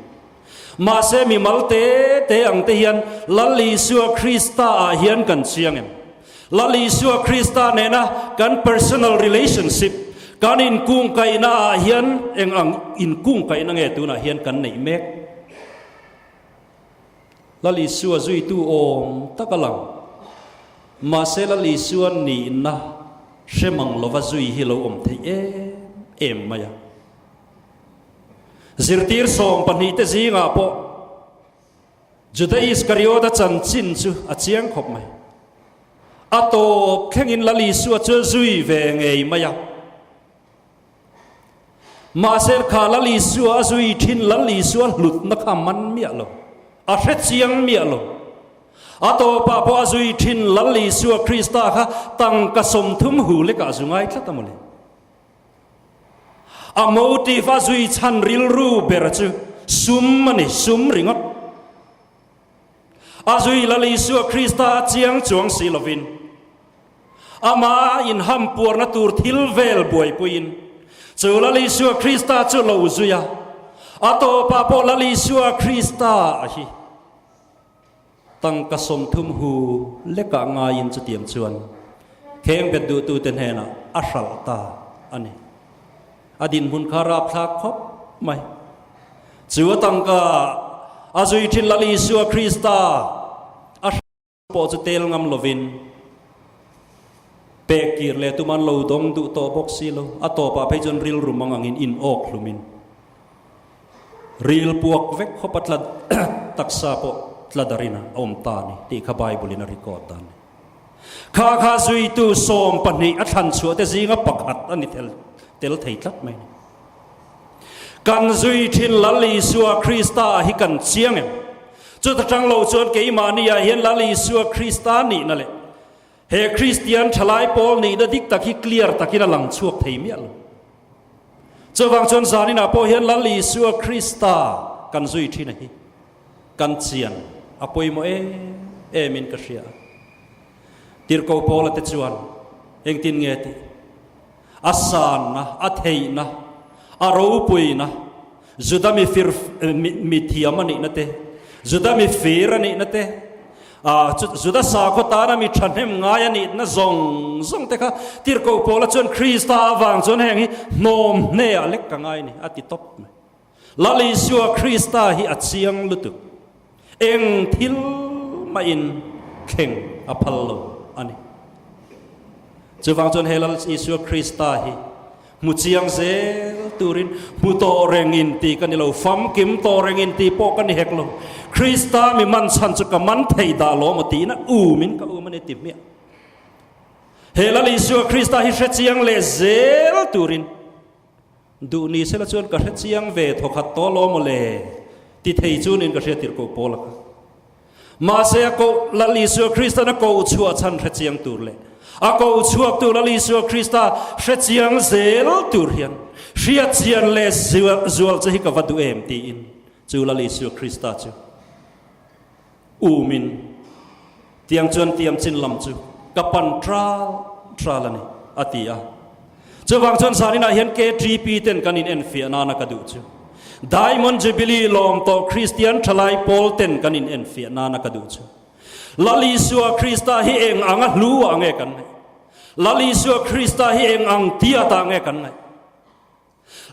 Mahse mimal te te ang te hian Lal Isua Krista ah hian kan chiang em? Lal Isua Krista nena kan personal relationship, kan inkungkaihna ah hian eng ang inkungkaihna nge tunah hian kan neih mek? Lal Isua zuitu awm tak a lang. Mahse Lal Isua nihna hre mang lova zui hi lo awm theih em em mai a. Zirtir 12 te zingah pawh Juda Iskariota chanchin chu a chiang khawp mai. A tawp thlengin Lal Isua chu a zui ve ngei mai a. Mahse kha Lal Isua a zui thin Lal Isua hlutna kha a man miah lo, a hre chiang miah lo. A tawpah pawh a zui thin Lal Isua Krista kha tangka 30 hu lekah a zu ngai tlat a mawle. A motive a zui chhan rilru ber chu sum a ni, sum ringawt. A zui Lal Isua Krista a chiang chuang si lovin, amah a inham puarna tur thil vel buaipuiin, Chu Lal Isua Krista chu lo zui a, a tawpah pawh Lal Isua Krista a hi tangka 30 hu lekah ngaiin chutiang chuan khengbet duhtute hnenah a hralh ta a ni. A dinhmun kha rapthlak khawp mai. Chu a tangka a zui thin Lal Isua Krista a hralh pawh chu tel ngam lovin pek kir leh tum an lo dawng duh tawh bawk si lo. A tawpah phei chuan rilru mang angin in awk hlumin ril puak vek khawp a tla taksa pawh tla darin a awm ta a ni tih kha Bible in a record ta a ni. Kha kha zuitu 12 a thlan chhuah te zinga pakhat a ni tel tel thei tlat mai a ni. Kan zui thin Lal Isua Krista hi kan chiang em? Chuta tang lo chuan keimahni ah hian Lal Isua Krista nihna leh he Kristian thalai pawl nihna dik tak hi clear takin a lang chhuak thei miah lo. Chuvang chuan zaninah pawh hian Lal Isua Krista kan zui thin a hi. Kan chian a pawimawh em em in ka hria. Tirhkoh Paula te chuan engtin nge tih? A sanna, a theihna, a ropuina, Juda mi fir mi thiam a nihna te, Juda mi fir a nihna te, Juda sakhaw tana mi thahnem ngai a nihna zawng zawng te kha Tirhkoh Paula chuan Krista avang chuan heng hi hnawm hneah lek ka ngai a ni a ti tawp mai. Lal Isua Krista hi a chiang lutuk. Eng thil mahin thleng a phal lo a ni. Chuvang chuan he Lal Isua Krista hi hmu chiang zel turin hmu tawh reng in ti ka ni lo, famkim tawh reng in ti pawh ka ni hek lo. Krista mi man chhan chu ka man thei dah lo maw tiin a umin ka um a ni ti hmiah. He Lal Isua Krista hi hre chiang leh zel turin Duh ni sela chuan ka hre chiang ve thawkhat tawh lo maw le? Ti thei chunin ka hriat tirh koh pawl a kha. Mahse a koh Lal Isua Kristan a koh chhuah chhan hre chiang tur leh a koh chhuak tu Lal Isua Krista hre chiang zel tur hian hriat chian leh zual che hi ka va duh em tiin chu Lal Isua Krista chu umin tiang chuan tiam chin lam chu ka pan tral tral a ni a ti a. Chuvang chuan zaninah hian KTP ten kan in enfiah nana ka duh chu Diamond Jubilee lawm tawh Kristian thalai pawl ten kan in enfiah nana ka duh chu Lal Isua Krista hi eng anga hlu ah nge kan ngaih? Lal Isua Krista hi eng ang tiat ah nge kan ngaih?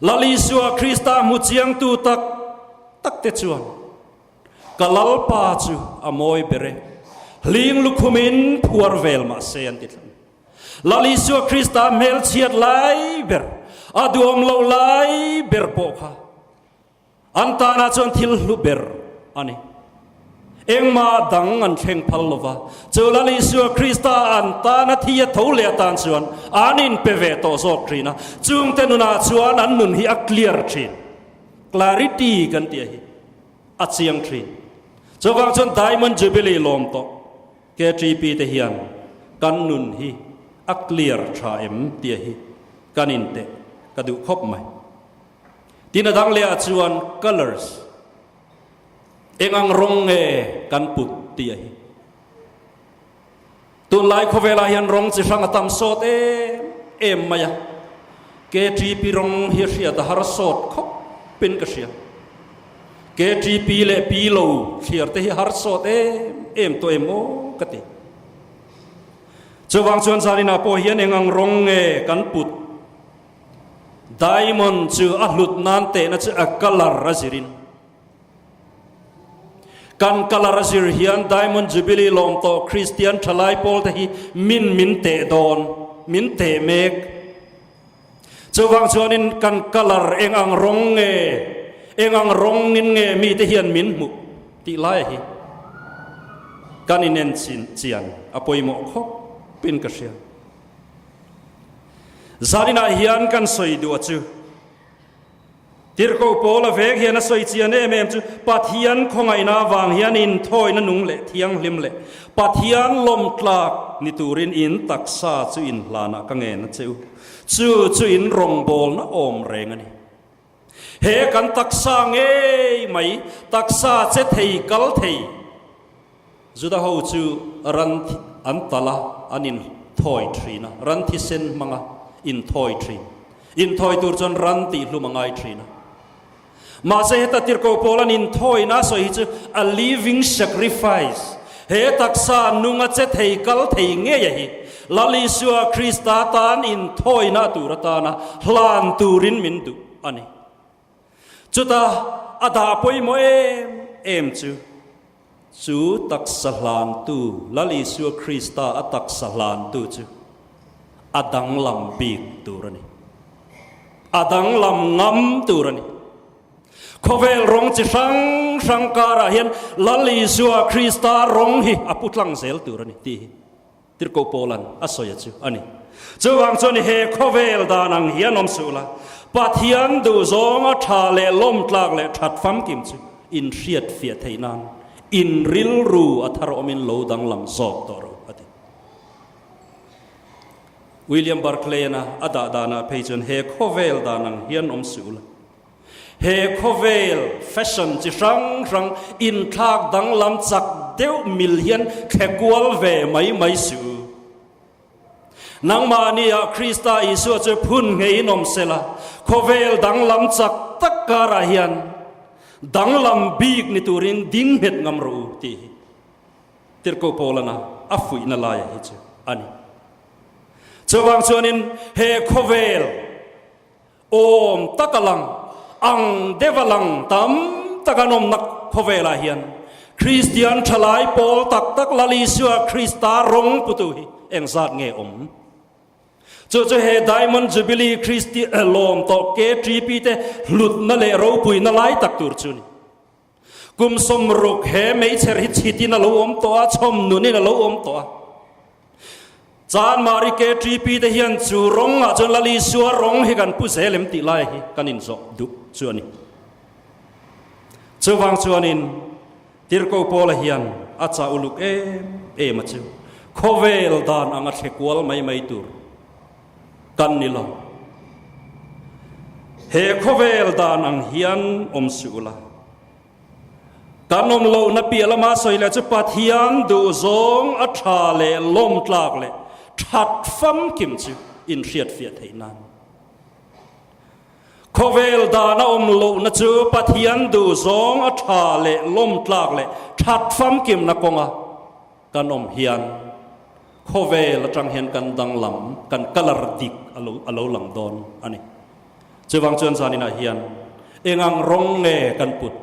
Lal Isua Krista hmu chiangtu tak tak te chuan ka Lalpa chu a mawi ber e, hling lukhumin phuar vel mah se an ti thlang. Lal Isua Krista hmelchhiat lai ber, a duam loh lai ber pawh kha An tanah chuan thil hlu ber a ni. Engmah dang an thleng phal lo va, chu Lal Isua Krista an tana thi a tho leh atan chuan an inpe ve tawh zawk thin a, chungte nunah chuan an nun hi a clear thin. Clarity kan tih hi a chiang thin. Chuvang chuan Diamond Jubilee lawm tawh KTP te hian kan nun hi a clear tha em tih hi kan inteh ka duh khawp mai. Tin a dang leh ah chuan colours eng ang rawng nge kan put tih a hi. Tunlai khawvel ah hian rawng chi hrang a tam sawt em em mai a, KTP rawng hi hriat a har sawt khawp in ka hria. KTP leh P lo thliar te hi har sawt em em tawh em aw ka ti. Chuvang chuan zaninah pawh hian eng ang rawng nge kan put Diamond chu a hlut nan tehna chu a colour a zirin. Kan colour a zir hian Diamond Jubilee lawm tawh Kristian thalai pawl te hi min min teh dawn, min teh mek. Chuvang chuanin kan colour eng ang rawng nge, eng ang rawngin nge mite hian min hmuh tih lai hi kan inen chian a pawimawh khawp in ka hria. Zaninah hian kan sawi duh a chu. Tirhkoh Paula vek hian a sawi chian em em chu Pathian khawngaihna avang hian inthawina nung leh thianghlim leh Pathian lawmtlak ni turin in taksa chu inhlanah ka ngen a che u. Chu chu in rawngbawlna awm reng a ni. He kan taksa ngei mai, taksa che thei kal thei, Juda ho chu ran an talh a, an inthawi thin a, ran thisen hmanga inthawi thin. Inthawi tur chuan ran tihhlum a ngai thin a. Mahse heta tirhkoh Paula'n inthawina a sawi hi chu a living sacrifice, he taksa nunga che thei kal thei ngei a hi, Lal Isua Krista tan inthawina tur atana hlan turin min duh a ni. Chuta a dah pawimawh em em chu, chu taksa hlantu, Lal Isua Krista a taksa hlantu chu a danglam bik tur a ni. A danglam ngam tur a ni. Khawvel rawng chi hrang hrang karah hian Lal Isua Krista rawng hi a pu tlang zel tur a ni tih hi Tirhkoh Paula'n a sawi a chu a ni. Chuvang chuan he khawvel dan ang hian awm suh la, Pathian duhzawnga tha leh lawmtlak leh that famkim chu inhriat fiah theih nan in rilru a thar awmin lo danglam zawk tawh rawh, a ti. William Barclay-ana a dah danah phei chuan he khawvel dan ang hian awm suh la, He khawvel fashion chi hrang hrang inthlak danglam chak deuh mil hian thle kual ve mai mai suh u. Nangmahniah Krista Isua chu phun ngeiin awm sela, khawvel danglam chak tak karah hian danglam bik ni turin ding nghet ngam rawh u tih hi Tirhkoh Paulana a fuihna laia hi chu a ni. Chuvang chuanin he khawvel Awm tak a lang, ang deuh a lang tam tak an awmna khawvelah hian Kristian thalai pawl tak tak Lal Isua Krista rawng putu hi engzat nge awm? Chu chu he Diamond Jubilee Kristi lawm tawh KTP te hlutna leh ropuina lai tak tur chu ni. Kum 60 he meichher hi chhitin a lo awm tawh a, chhawm nunin a lo awm tawh a. Chanmari KTP te hian chu rawngah chuan Lal Isua rawng hi kan pu zel em tih lai hi kan inzawh duh chu a ni. Chuvang chuanin Tirhkoh Paula hian a chah uluk em em a chu khawvel dan anga thle kual mai mai tur kan ni lo. He khawvel dan ang hian awm suh ula. Kan awm lohna piah lama sawi leh chu Pathian duhzawng a tha leh lawmtlak leh that famkim chu inhriatfiah theih nan. Khawvel dan a awm lohna chu Pathian duhzawng a tha leh lawmtlak leh that famkimna kawnga kan awm hian khawvel atang hian kan danglam, kan colour dik a lo a lo lang dawn a ni. Chuvang chuan zaninah hian engang rawng nge kan put?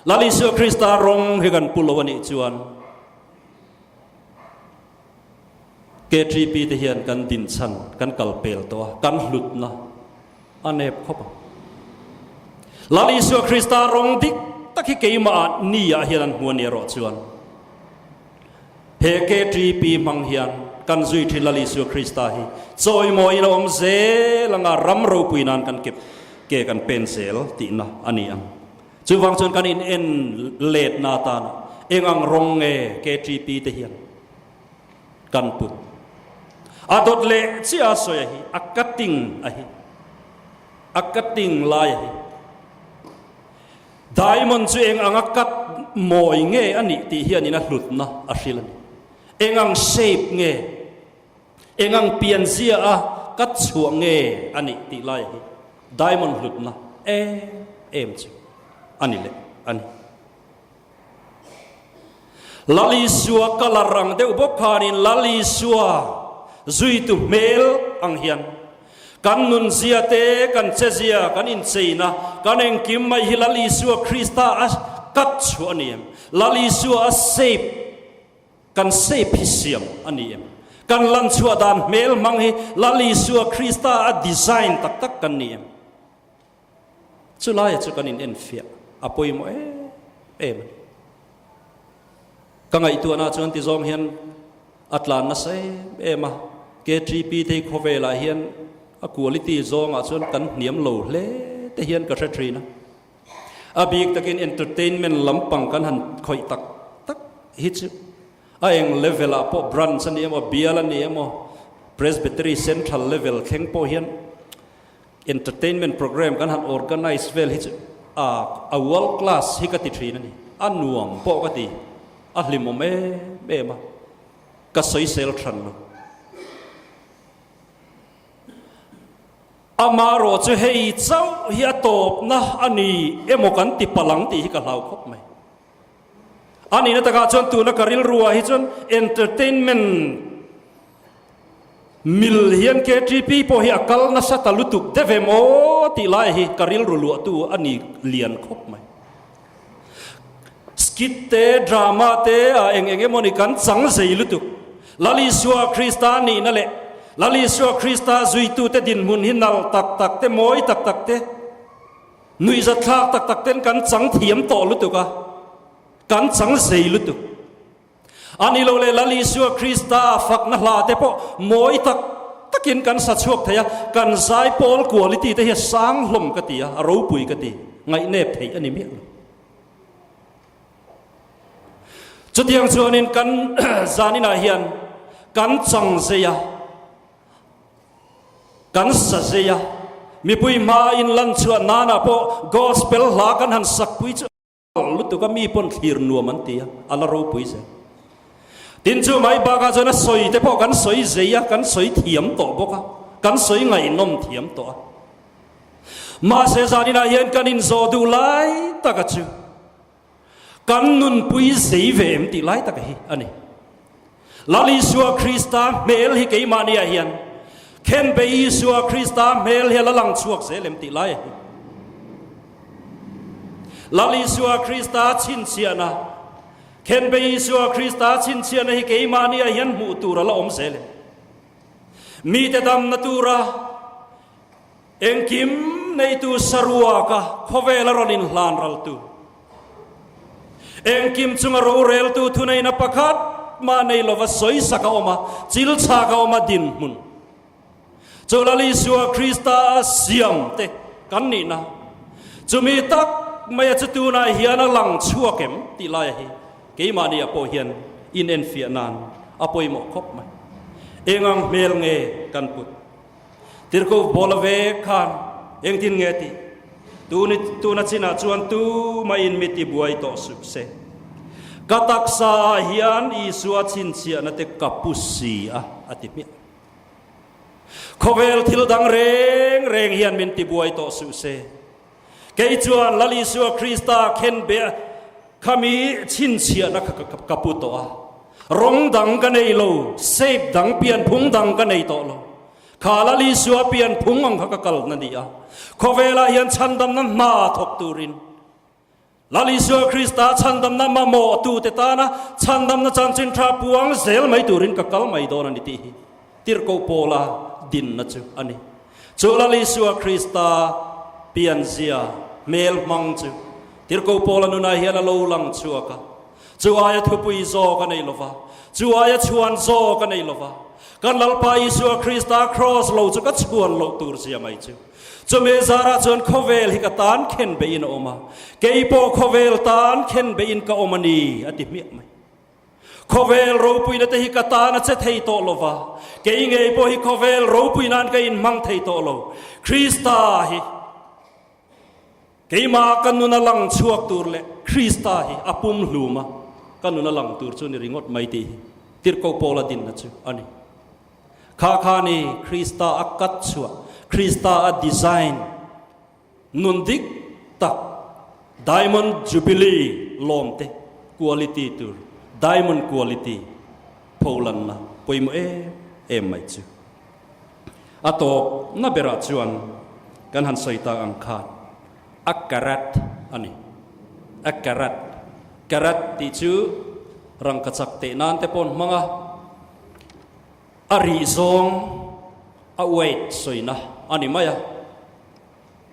Lal Isua Krista rawng hi kan pu lo a nih chuan KTP te hian kan dinchhan, kan kal pel tawh a, kan hlutna a nep khawp ang. Lal Isua Krista rawng dik tak hi keimah ni ah hian an hmu a ni erawh chuan he KTP hmang hian kan zui thin Lal Isua Krista hi chawimawiin a awm zel anga ram ropui nan kan kep ke kan pen zel tihna a ni ang. Chuvang chuan kan in en let na atana eng ang rawng nge KTP te hian kan put. A dawt leh chiah a sawi a hi, a cutting a hi, a cutting lai a hi. Diamond chu eng anga cut mawi nge a nih tih hianin a hlutna a hril a ni. Eng ang shape nge, eng ang pianzia a cut chhuah nge a nih tih lai a hi diamond hlutna em em chu a ni leh a ni. Lal Isua colour ang deuh bawk khanin Lal Isua zuitu hmel ang hian kan nunzia te, kan chezia, kan incheina, kan engkim mai hi Lal Isua Krista a cut chhuah a ni em? Lal Isua a shape, kan shape hi siam a ni em? Kan lan chhuah dan hmel hmang hi Lal Isua Krista a design tak tak kan ni em? Chu laia chu kan in enfiah a pawimawh em em a ni. Ka ngaihtuahna chuan ti zawng hian a tlan nasa em em a, KTP te hi khawvelah hian a quality zawngah chuan kan hniam lo hle te hian ka hre thin a. A bik takin entertainment lampang kan han khawih tak tak hi chu a eng level ah pawh branch a ni emaw, bial a ni emaw, Presbytery Central level thleng pawh hian Entertainment program kan han organize vel hi chu a a world class hi ka ti thin a ni. A nuam pawh ka ti, a hlimawm em em a, ka sawisel than lo. Amaherawh chu hei chauh hi a tawpna a ni emaw kan ti palh ang tih hi ka hlau khawp mai. A nihna takah chuan tuna ka rilruah hi chuan entertainment mil hian KTP pawh hi a kal nasa ta lutuk deuh em aw tih lai hi ka rilru luahtu a ni lian khawp mai. Skit te, drama te a eng eng emaw ni kan chang zei lutuk. Lal Isua Krista nihna leh Lal Isua Krista zuitute dinhmun hi nalh tak tak te, mawi tak tak te, nuihzatthlak tak tak ten kan chang thiam tawh lutuk a, kan chang zei lutuk. A ni lo le Lal Isua Krista fakna hla te pawh mawi tak takin kan sa chhuak thei a, kan zaipawl quality te hi a sang hlawm ka ti a, a ropui ka ti, ngaihnep theih a ni miah lo. Chutiang chuanin kan zaninah hian kan chang zei a, kan sa zei a, mipui hma in lan chhuah nanah pawh gospel hla kan han sakpui chu lutuk a mi pawn thlir nuam an ti a, a la ropui zel. Tin chu mai bakah chuan a sawi te pawh kan sawi zei a, kan sawi thiam tawh bawk a, kan sawi ngaihnawm thiam tawh a. Mahse zaninah hian kan inzawh duh lai taka chu kan nunpui zei ve em tih lai taka hi a ni. Lal Isua Krista hmel hi keimahniah hian Khenbe Isua Krista hmel hi a la lang chhuak zel em tih lai a hi. Lal Isua Krista chhinchhiahna, Khenbe Isua Krista chhinchhiahna hi keimahniah hian hmuh tur a la awm zel em? Mite damna tura engkim neitu saruaka khawvela rawn inhlan raltu, Engkim chunga roreltu thuneihna pakhat mah nei lova sawisak a awm a, chil chhak a awm a dinhmun chu Lal Isua Krista a siam te kan nihna chumi tak maia chu tunah hian a lang chhuak em tih laia hi keimahniah pawh hian inenfiah nan a pawimawh khawp mai. Engang hmel nge kan put? Tirhkoh Paula ve khan engtin nge tih? Tuni tuna chinah chuan tumahin mi tibuai tawh suh se. Ka taksa ah hian Isua chhinchhiahna te ka pu si a, a ti hmiah. Khawvel thil dang reng reng hian min tibuai tawh suh se. Kei chuan Lal Isua Krista khenbe khami chhinchhiahna kha ka pu tawh a. Rawng dang ka nei lo, shape dang, pianphung dang ka nei tawh lo. Kha Lal Isua pianphung ang kha ka kalna ni a. Khawvelah hian chhandamna hma thawk turin Lal Isua Krista chhandamna mamawh tute tana chhandamna chanchin tha puang zel mai turin ka kal mai dawn a ni tih hi Tirhkoh Paula dinna chu a ni. Chu Lal Isua Krista pianzia hmel hmang chu Tirhkoh Paula nunah hian a lo lang chhuak a. Chu aia thupui zawk a nei lo va, chu aia chhuan zawk a nei lo va. Kan Lalpa Isua Krista kraws lo chu ka chhuan loh tur zia mai chu. Chumi zarah chuan khawvel hi ka tan khen beihin a awm a, kei pawh khawvel tan khen beihin ka awm a ni, a ti hmiah mai. Khawvel ropuina te hi ka tan a che thei tawh lo va, kei ngei pawh hi khawvel ropui nan ka inhmang thei tawh lo. Krista hi keimah ka nun a lang chhuak tur leh Krista hi a pum hlum a, ka nun a lang tur chu ni ringawt mai tih hi Tirhkoh Paula dinna chu a ni. Kha kha ni Krista a cut chhuah, Krista a design Nun dik tak Diamond Jubilee lawm te quality tur Diamond quality pholanna pawimawh em em mai chu. A tawp na berah chuan kan han sawi tak ang khan a karat a ni. A karat. Karat tih chu rangkachak teh nan te pawh an hmang a. A rih zawng a weight sawina a ni mai a,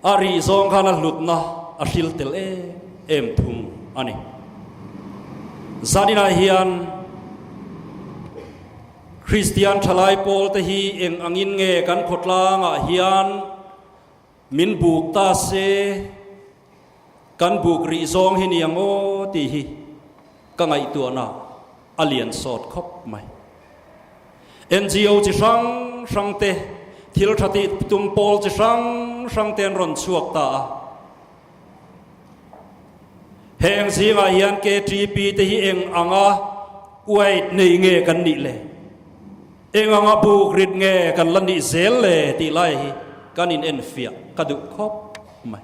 a rih zawng khan a hlutna a hril tel em em thung a ni. Zaninah hian Kristian thalai pawl te hi eng angin nge kan khawtlangah hian min buk ta se, kan buk rih zawng hi ni ang aw tih hi ka ngaihtuahna a lian sawt khawp mai. NGO chi hrang hrang te, thil tha tih tum pawl chi hrang hrang te an rawn chhuak ta a. Heng zingah hian KTP te hi eng anga uait nei nge kan nih le? Eng anga buk rit nge kan la nih zel le tih lai hi? Kan in enfiah ka duh khawp mai.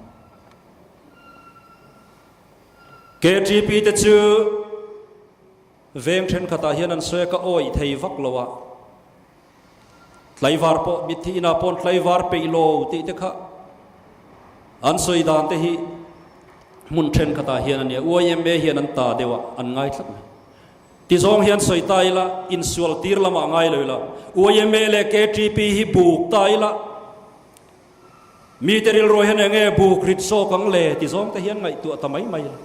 KTP te chu veng thenkhatah hian an sawi a, ka awih thei vak lo a. Tlaivar pawh mitthi inah pawn tlaivar peih lo tih te kha an sawi dan te hi hmun thenkhatah hian a nia. YMA hian an ta deuh a, an ngai tlat mai. Tizawng hian sawi ta ila, insual tir lamah ngai lo ila, YMA leh KTP hi buk ta ila, mite rilru hian eng nge buk rit zawk ang le tizawng te hian ngaihtuah ta mai mai ila.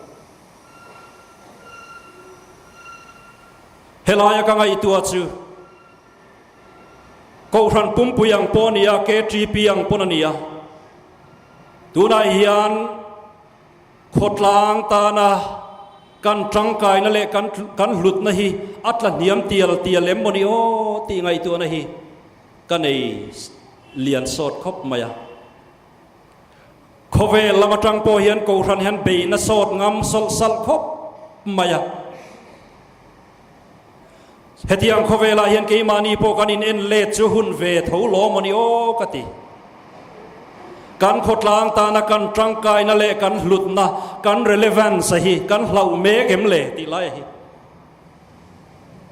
Helaia ka ngaihtuah chu Kohhran pumpui ang pawh a ni a, KTP ang pawn a ni a, tunah hian Khawtlang tana kan tangkaina leh kan kan hlutna hi a tla hniam tial tial em mawni aw tih ngaihtuahna hi ka nei lian sawt khawp mai a. Khawvel lam atang pawh hian Kohhran hian beihna sawt ngam sawlh salh khawp mai a. Hetiang khawvelah hian keimahni pawh kan in en let chu hun ve tho law mawni aw ka ti. Kan khawtlang tana kan tangkaina leh kan hlutna, kan relevance a hi kan hlauh mek em le tih lai a hi.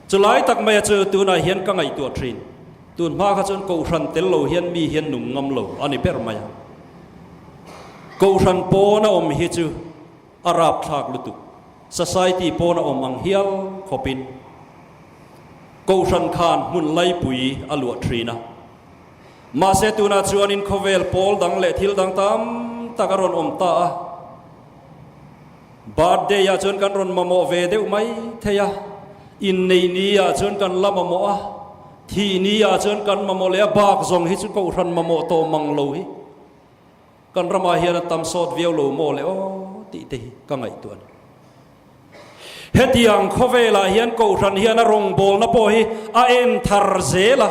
Chulai tak maia chu tunah hian ka ngaihtuah thin. Tun hma kha chuan Kohhran tel lo hian mi hian nung ngam lo a ni ber mai a. Kohhran pawn a awm hi chu A rapthlak lutuk. Society pawn a awm ang hial khawpin Kohhran khan hmun laipui a luah thin a. Mahse tunah chuanin khawvel pawl dang leh thil dang tam tak a rawn awm ta a. Birthday ah chuan kan rawn mamawh ve deuh mai thei a, innei ni ah chuan kan la mamawh a, thih ni ah chuan kan mamawh leh a bak zawng hi chu Kohhran mamawh tawh mang lo hi. Kan ramah hian a tam sawt viau lo maw le aw tih te hi ka ngaihtuah a ni. Hetiang khawvelah hian Kohhran hian a rawngbawlna pawh hi a en thar zel a,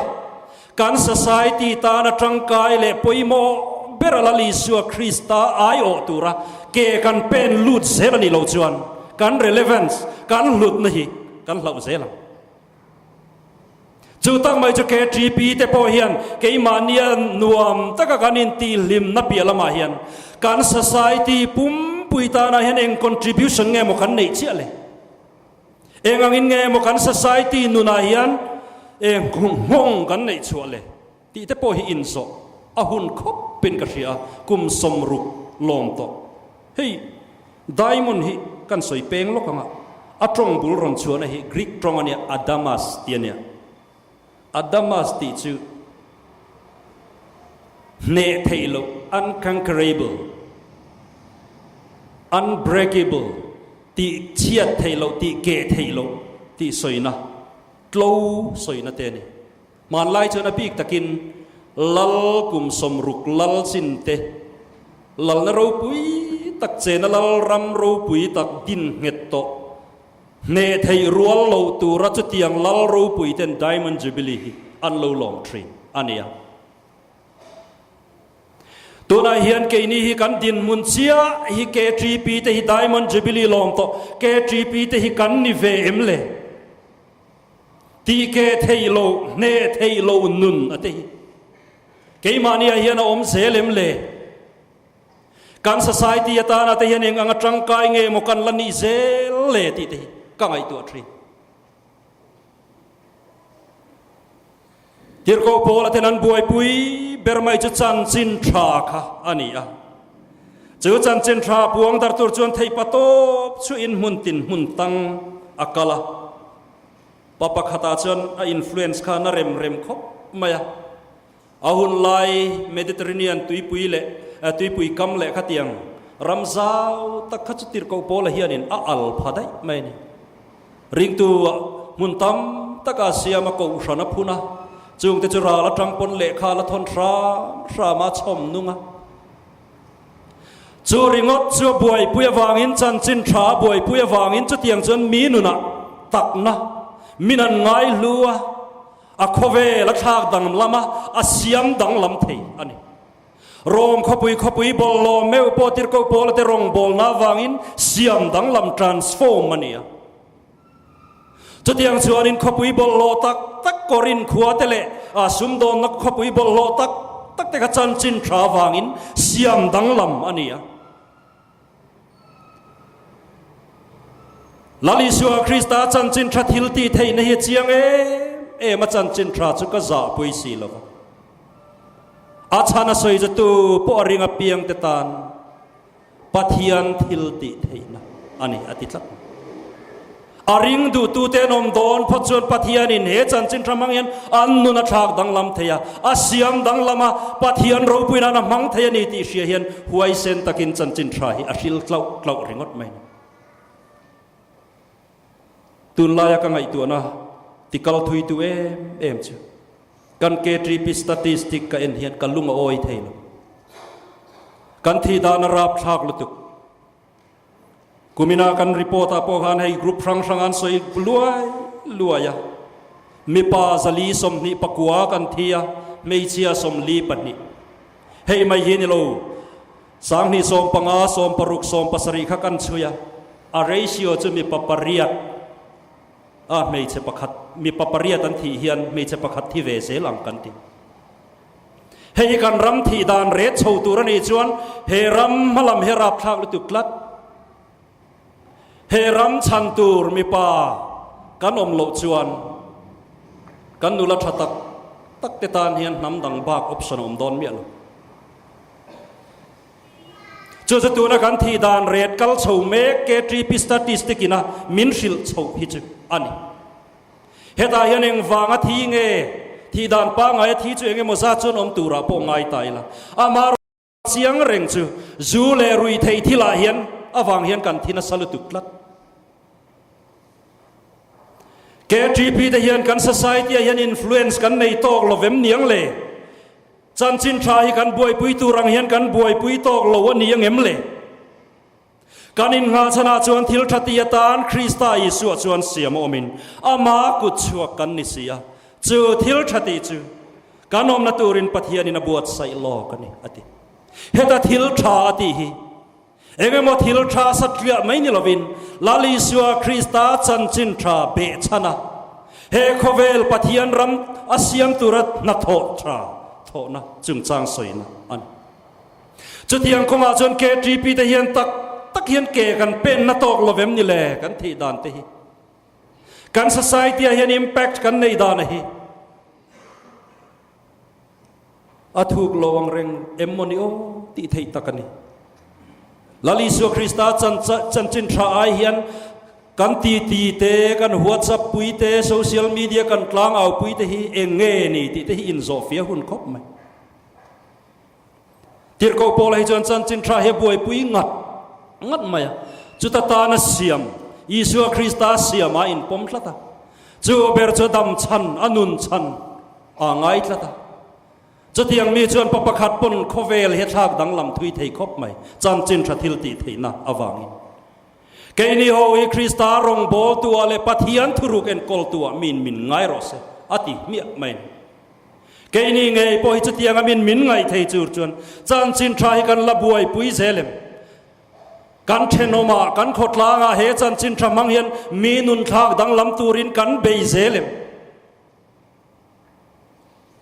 kan society tana tangkai leh pawimawh ber a Lal Isua Krista aiawh tura ke kan pen lut zel a nih loh chuan kan relevance, kan hlutna hi kan hlauh zel ang. Chu tak mai chu KTP te pawh hian keimahnia nuam taka kan intihhlimna piah lamah hian kan society pumpui tanah hian eng contribution nge maw kan neih chiah le? Eng angin nge maw kan society nunah hian eng nghawng kan neih chhuah le? Tih te pawh hi inzawh a hun khawpin ka hria a, kum 60 lawm tawh. Hei diamond hi kan sawi peng lawk ang a, a tawng bul rawn chhuahna hi Greek tawng a nia, adamas tih a nia. Adamas tih chu hneh theih loh, unconquerable, unbreakable, tih chhiat theih loh, tih keh theih loh tih sawina, tlo sawina te a ni. Hmanlai chuan a bik takin lal kum 60 lal chin te, lalna ropui tak chena lal ram ropui tak din nghet tawh, hneh theih rual lo tura chutiang lal ropui ten Diamond Jubilee hi an lo lawm thin a nia. Tunah hian keini hi kan dinhmun chiah hi KTP te hi Diamond Jubilee lawm tawh, KTP te hi kan ni ve em le? Tih ke theih lo, hneh theih lo nun a ti hi. Keimahni ah hian a awm zel em le? Kan society atana te hian eng anga tangkai nge maw kan la nih zel le tih te hi ka ngaihtuah thin. Tirhkoh Paula ten an buaipui ber mai chu chanchin tha kha a ni a. Chu chanchin tha puang dar tur chuan theipa tawp chu in hmun tin hmun tang a kal a. Pa pakhatah chuan a influence kha na rem rem khawp mai a. A hun lai Mediterranean tuipui leh tuipui kam leh khatiang ram zau tak kha chu Tirhkoh Paula hianin a al pha daih mai a ni. Ringtu hmun tam taka siam a kohhran a phun a, chungte chu ral atang pawn lehkha la thawn hram hram a chhawm nung a. Chu ringawt chu a buaipui avangin chanchin tha a buaipui avangin chutiang chuan mi nunah takna min an ngai hlu a, a khawvel a thlak danglam a, a siam danglam thei a ni. Rom khawpui khawpui bawlhhlawh meuh pawh Tirhkoh Paula te rawngbawlna avangin siam danglam, transform, a ni a. Chutiang chuanin khawpui bawlhhlawh tak tak Korin khua te leh sumdawnna khawpui bawlhhlawh tak tak te kha chanchin tha avangin siam danglam a ni a. Lal Isua Krista chanchin tha thil tih theihna hi a chiang em em a, chanchin tha chu ka zahpui si lo va. A chhan a sawi chu tu pawh a ring apiang te tan Pathian thil tih theihna a ni a ti tlat. A ring duhtute an awm dawn phawt chuan Pathianin he chanchin tha hmang hian an nun a thlak danglam thei a, a siam danglam a, Pathian ropui nan a hmang thei a ni tih hria hian huaisen takin chanchin tha hi a hril tlauh tlauh ringawt mai a ni. Tunlaia ka ngaihtuahna tikal thuitu em em chu kan KTP statistic ka en hian ka lung a awi thei lo. Kan thih dan a rapthlak lutuk. Kumina kan report ah pawh khan hei group hrang hrang an sawi luai luai a, mipa zali 24 kan thi a, hmeichhia 42. Hei mai hi ni lo, 2015, 60, 70 kha kan chhui a, a ratio chu mipa pariat a hmeichhe pakhat, mipa pariat an thih hian hmeichhe pakhat thi ve zel ang kan ti. Hei hi kan ram thih dan ret chho tur a nih chuan he ram hmalam hi a rapthlak lutuk tlat. He ram chhan tur mipa kan awm loh chuan kan nula tha tak tak te tan hian hnam dang bak option a awm dawn miah lo. Chu chu tuna kan thih dan ret kal chho mek KTP statistic ina min hrilh chhoh hi chu a ni. Hetah hian engvanga thi nge thih dan pangngaia thi chu engemaw zat chuan awm turah pawh ngai ta ila. Amah chiang reng chu zu leh rui theih thilah hian avang hian kan thi nasa lutuk tlat. KTP te hian kan society ah hian influence kan nei tawk lo vem niang le? Chanchin tha hi kan buaipui tur ang hian kan buaipui tawk lo a ni angem le? Kan innghahchhanah chuan thil tha ti atan Krista Isua chuan siam a awmin ama kut chhuak kan ni si a, chu thil tha ti chu kan awmna turin Pathianin a buatsaih lawk a ni, a ti. Heta thil tha a tih hi engemaw thil tha satliah mai ni lovin Lal Isua Krista chanchin tha behchhana he khawvel Pathian ram a siam tura hnathawh tha thawhna chungchang sawina a ni. Chutiang kawngah chuan KTP te hian tak tak hian ke kan penna tawk lo vem ni le kan thih dan te hi. Kan society ah hian impact kan nei dan a hi. A thuk lo ang reng em maw ni aw tih theih tak a ni. Lal Isua Krista chanchin tha ai hian kan titi te, kan WhatsApp pui te, social media kan tlangau pui te hi eng nge ni tih te hi inzawhfiah hun khawp mai. Tirhkoh Paula hi chuan chanchin tha hi a buaipui ngat ngat mai a, chuta tana siam, Isua Krista siama a inpawm tlat a, chu ber chu dam chhan, a nun chhan aa ngai tlat a. Chutiang mi chuan pa pakhat pawn khawvel hi a thlak danglam thui thei khawp mai, chanchin tha thil tih theihna avangin. Keini ho hi Krista rawngbawltuah leh Pathian thuruk enkawltuah min min ngai rawh se, a ti hmiah mai a ni. Keini ngei pawh hi chutiang a min min ngaih thei chur chuan chanchin tha hi kan la buaipui zel em? Kan thenawmah, kan khawtlangah he chanchin tha hmang hian mi nunthlak danglam turin kan bei zel em?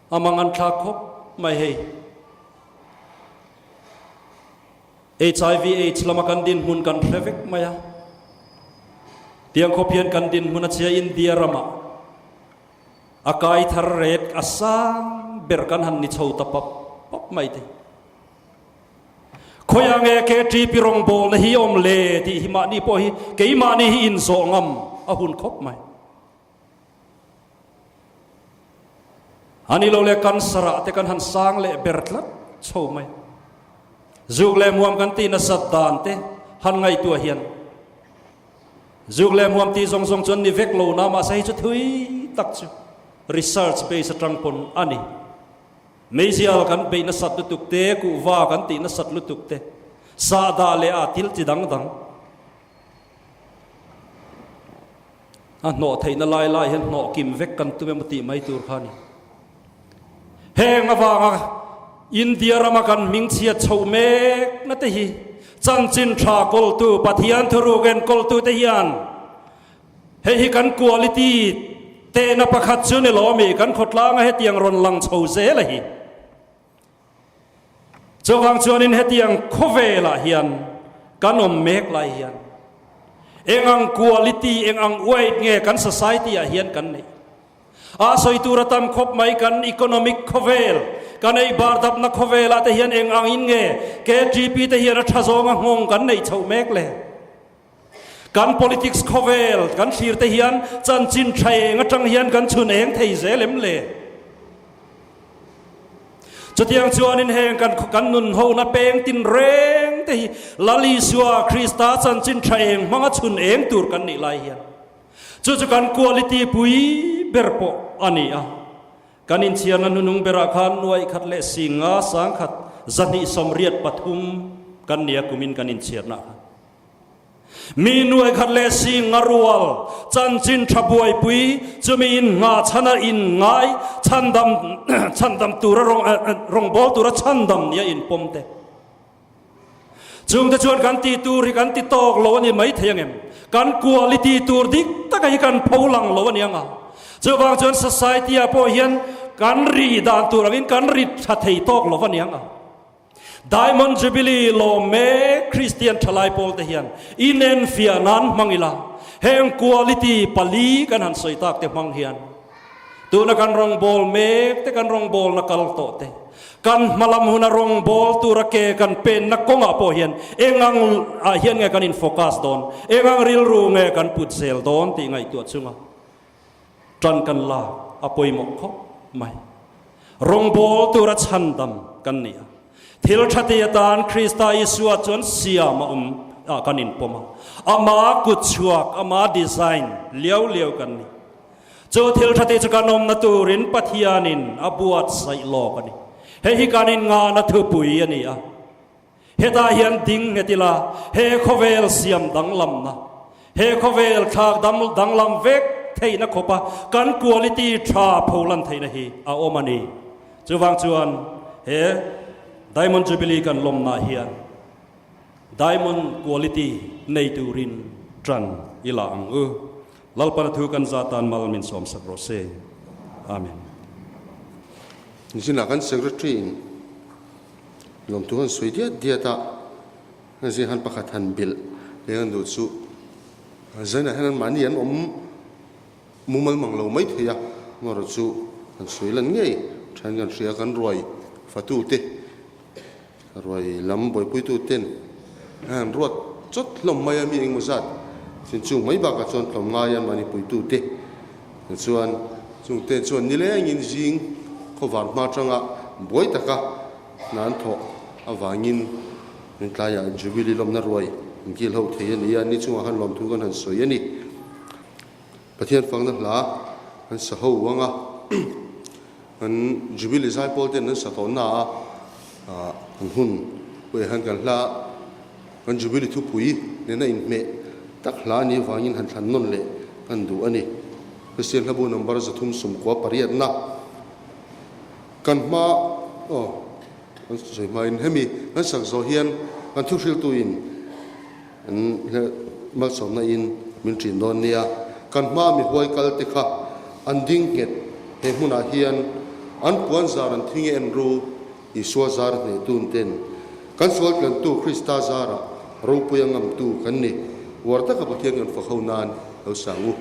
A mang an thlak khawp mai hei. HIV AIDS lama kan dinhmun kan hre vek mai a. Tiang khawp hian kan dinhmun a chhia India ramah a kai thar ret a sang ber kan han ni chho ta pap pap mai te. Khawiah nge KTP rawngbawlna hi awm le tih hi mahni pawh hi keimahni hi inzawh ngam a hun khawp mai. A ni lo le cancer ah te kan han sang leh ber tlat chho mai. Zuk leh muam kan tih nasat dan te han ngaihtuah hian zuk leh muam tih zawng zawng chuan ni vek lo na mahse hei chu thui tak chu research base atang pawn a ni. Meizial kan beih nasat lutuk te, kuhva kan tih nasat lutuk te, sahdah leh ah thil chi dang dang. A hnawh theihna lai lai hian hnawh kim vek kan tum emaw tih mai tur kha a ni. Heng avanga India rama kan hmingchhiat chhoh mekna te hi chanchin tha kawltu Pathian thuruk enkawltu te hian hei hi kan quality tehna pakhat chu ni lawmi kan khawtlanga hetiang rawn lang chho zel a hi. Chuvang chuanin hetiang khawvelah hian kan awm mek lai hian eng ang quality, eng ang weight nge kan society ah hian kan neih? A sawi tur a tam khawp mai kan economic khawvel, kan ei bar dapna khawvelah te hian eng ang in nge KTP te hian a tha zawnga nghawng kan neih chhoh mek le? Kan politics khawvel kan thlir te hian chanchin tha eng atang hian kan chhun eng thei zel em le? Chutiang chuanin heng kan kan nun hona peng tin reng te hi Lal Isua Krista chanchin tha eng hmanga chhun eng tur kan nih lai hian chu chu kan quality pui ber pawh a ni a. Kan inchhiarna hnunung berah khan nuaih khat leh singa sangkhat 283 kan nia kumin kan inchhiarna khan. Mi nuai khat leh sing nga rual chanchin tha buaipui chumi in nga chhana in ngai chhandam chhandam tura rawng rawngbâwl tura chhandam nia in pawm te. Chungte chuan kan tih tur hi kan ti tawk lo a ni mai thei ang em? Kan quality tur dik taka hi kan pho lang lo a ni ang a. Chuvang chuan society ah pawh hian kan ri dan tur angin kan ri tha thei tawk lo a ni ang a. Diamond Jubilee lawm mek Kristian thalai pawl te hian inenfiah nan hmang ila, heng quality pali kan han sawi tak te hmang hian tuna kan rawngbâwl mek te, kan rawngbâwlna kal tawh te, kan hmalam huna rawngbâwl tura ke kan penna kawngah pawh hian eng ang ah hian nge kan in focus dawn, eng ang rilru nge kan put zel dawn tih ngaihtuah chunga Ṭan kan lak a pawimawh khawp mai. Rawngbâwl tura chhandam kan ni a. Thil ṭha ti atan Krista Isua chuan siam a awm ah kan inpawm a. Ama kut chhuak, ama design liau liau kan ni. Chu thil ṭha ti chu kan awmna turin Pathianin a buatsaih lawk a ni. Hei hi kan inngahna thupui a ni a. Hetah hian ding nghet ila, he khawvel siam danglamna, he khawvel thlak dam danglam vek theihna khawpa kan quality tha pholan theihna hi a awm a ni. Chuvang chuan he Diamond Jubilee kan lawmnah hian Diamond quality nei turin tan i la ang u. Lalpana thu kan za tan mal min sawmsak rawh se. Amen. Nichinah kan Secretary in Lawmthu han sawi diat diat a, an zing han pakhat han bilh leng an duh chu zainah hian anmahni an awm mumal mang lo mai thei a, amaherawh chu han sawi lan ngei thain kan hria kan ruai fatu te ruai lam buaipuitu ten an han ruat chawt hlawm mai a mi engemaw zat chin chung mai bakah chuan tlawm ngai anmahni puitu te chuan chungte chuan nilengin zing khawvar hma atanga buai taka hna an thawh avangin min tlaiah Jubilee lawmna ruai an kil ho thei a ni a, ni chungah khan lawmthu kan han sawi a ni. Pathian fakna hla an sa ho ang a, an Jubilee zaipawl ten an sa tawh na a, an hun pawh hian kan hla kan Jubilee thupui nena inhmeh tak hla a nih avangin han thlan nawn leh kan duh a ni. Kristian hlabu number 398 na. Kan hma aw kan sawi hmain hemi kan sak zawh hian kan thuhriltuin an malsawmna in min ṭin dawn nia. Kan hma mi huai kal te kha an ding nghet he hmunah hian an puan zar an thing e en ru Isua zar hnehtun ten kan sual tlantu Krista zarah ropui a ngamtu kan ni. Uar taka Pathian kan fak ho nan lo sang u.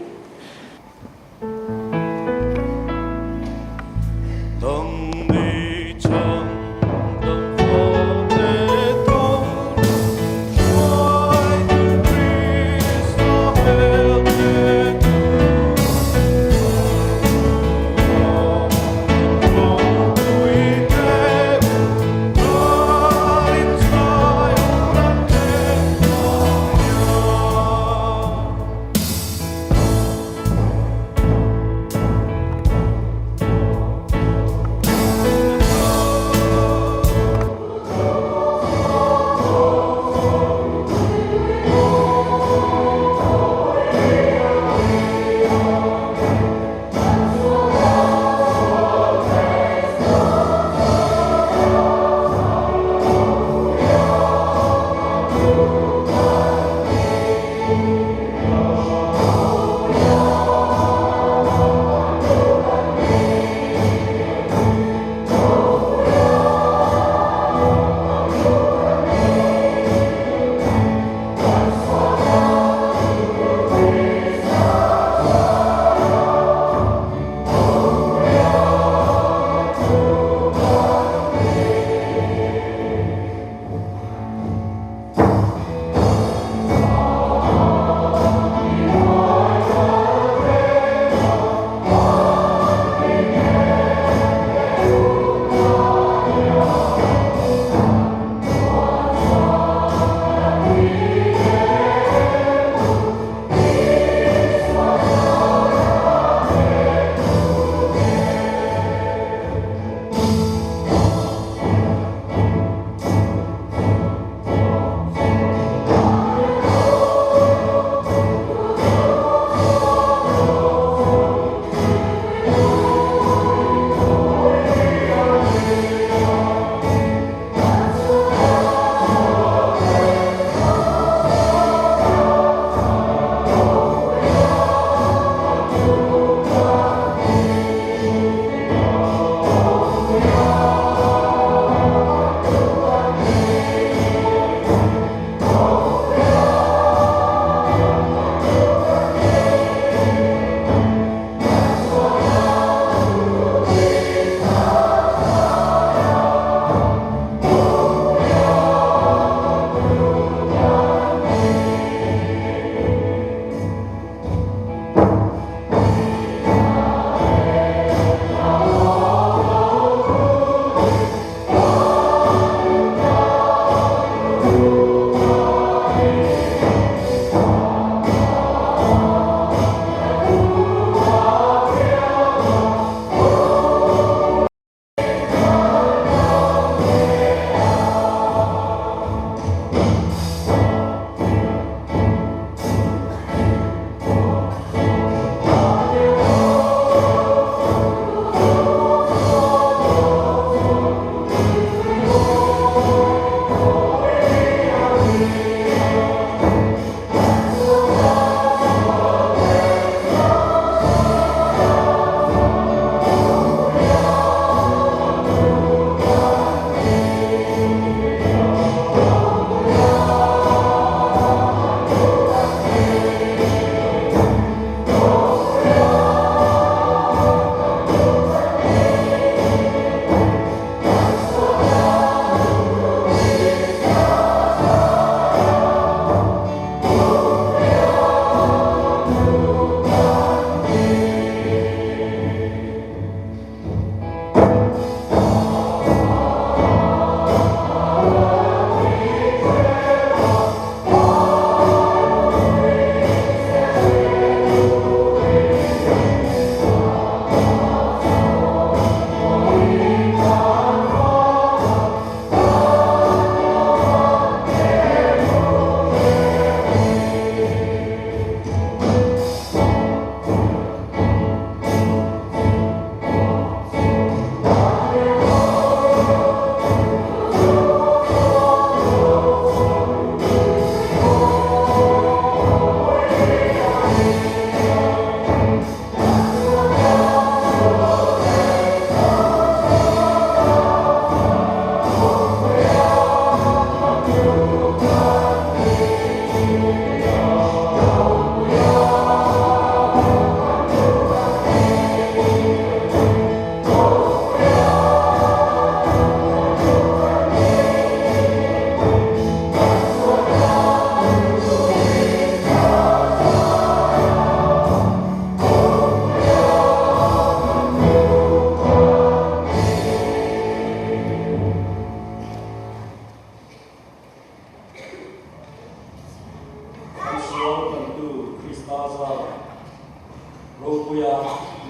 Ropuia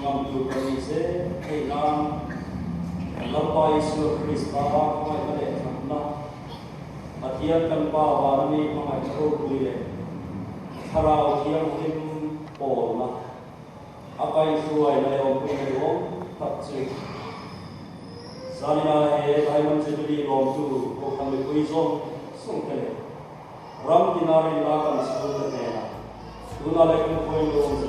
ngam tur kan nih zel theih nan kan Lalpa Isua Krista hmangaihna leh thatna, Pathian kan Pa vana mi hmangaihna ropui leh Thlarau Thianghlim pawlna a kaihhruaina leh awmpuina duhawm tak chu Zanina he Diamond Jubilee lawmtu Kohhran mipui zawng zawng te leh ram tina rinna kan chhungte hnenah tuna leh kan khawi lawm zel.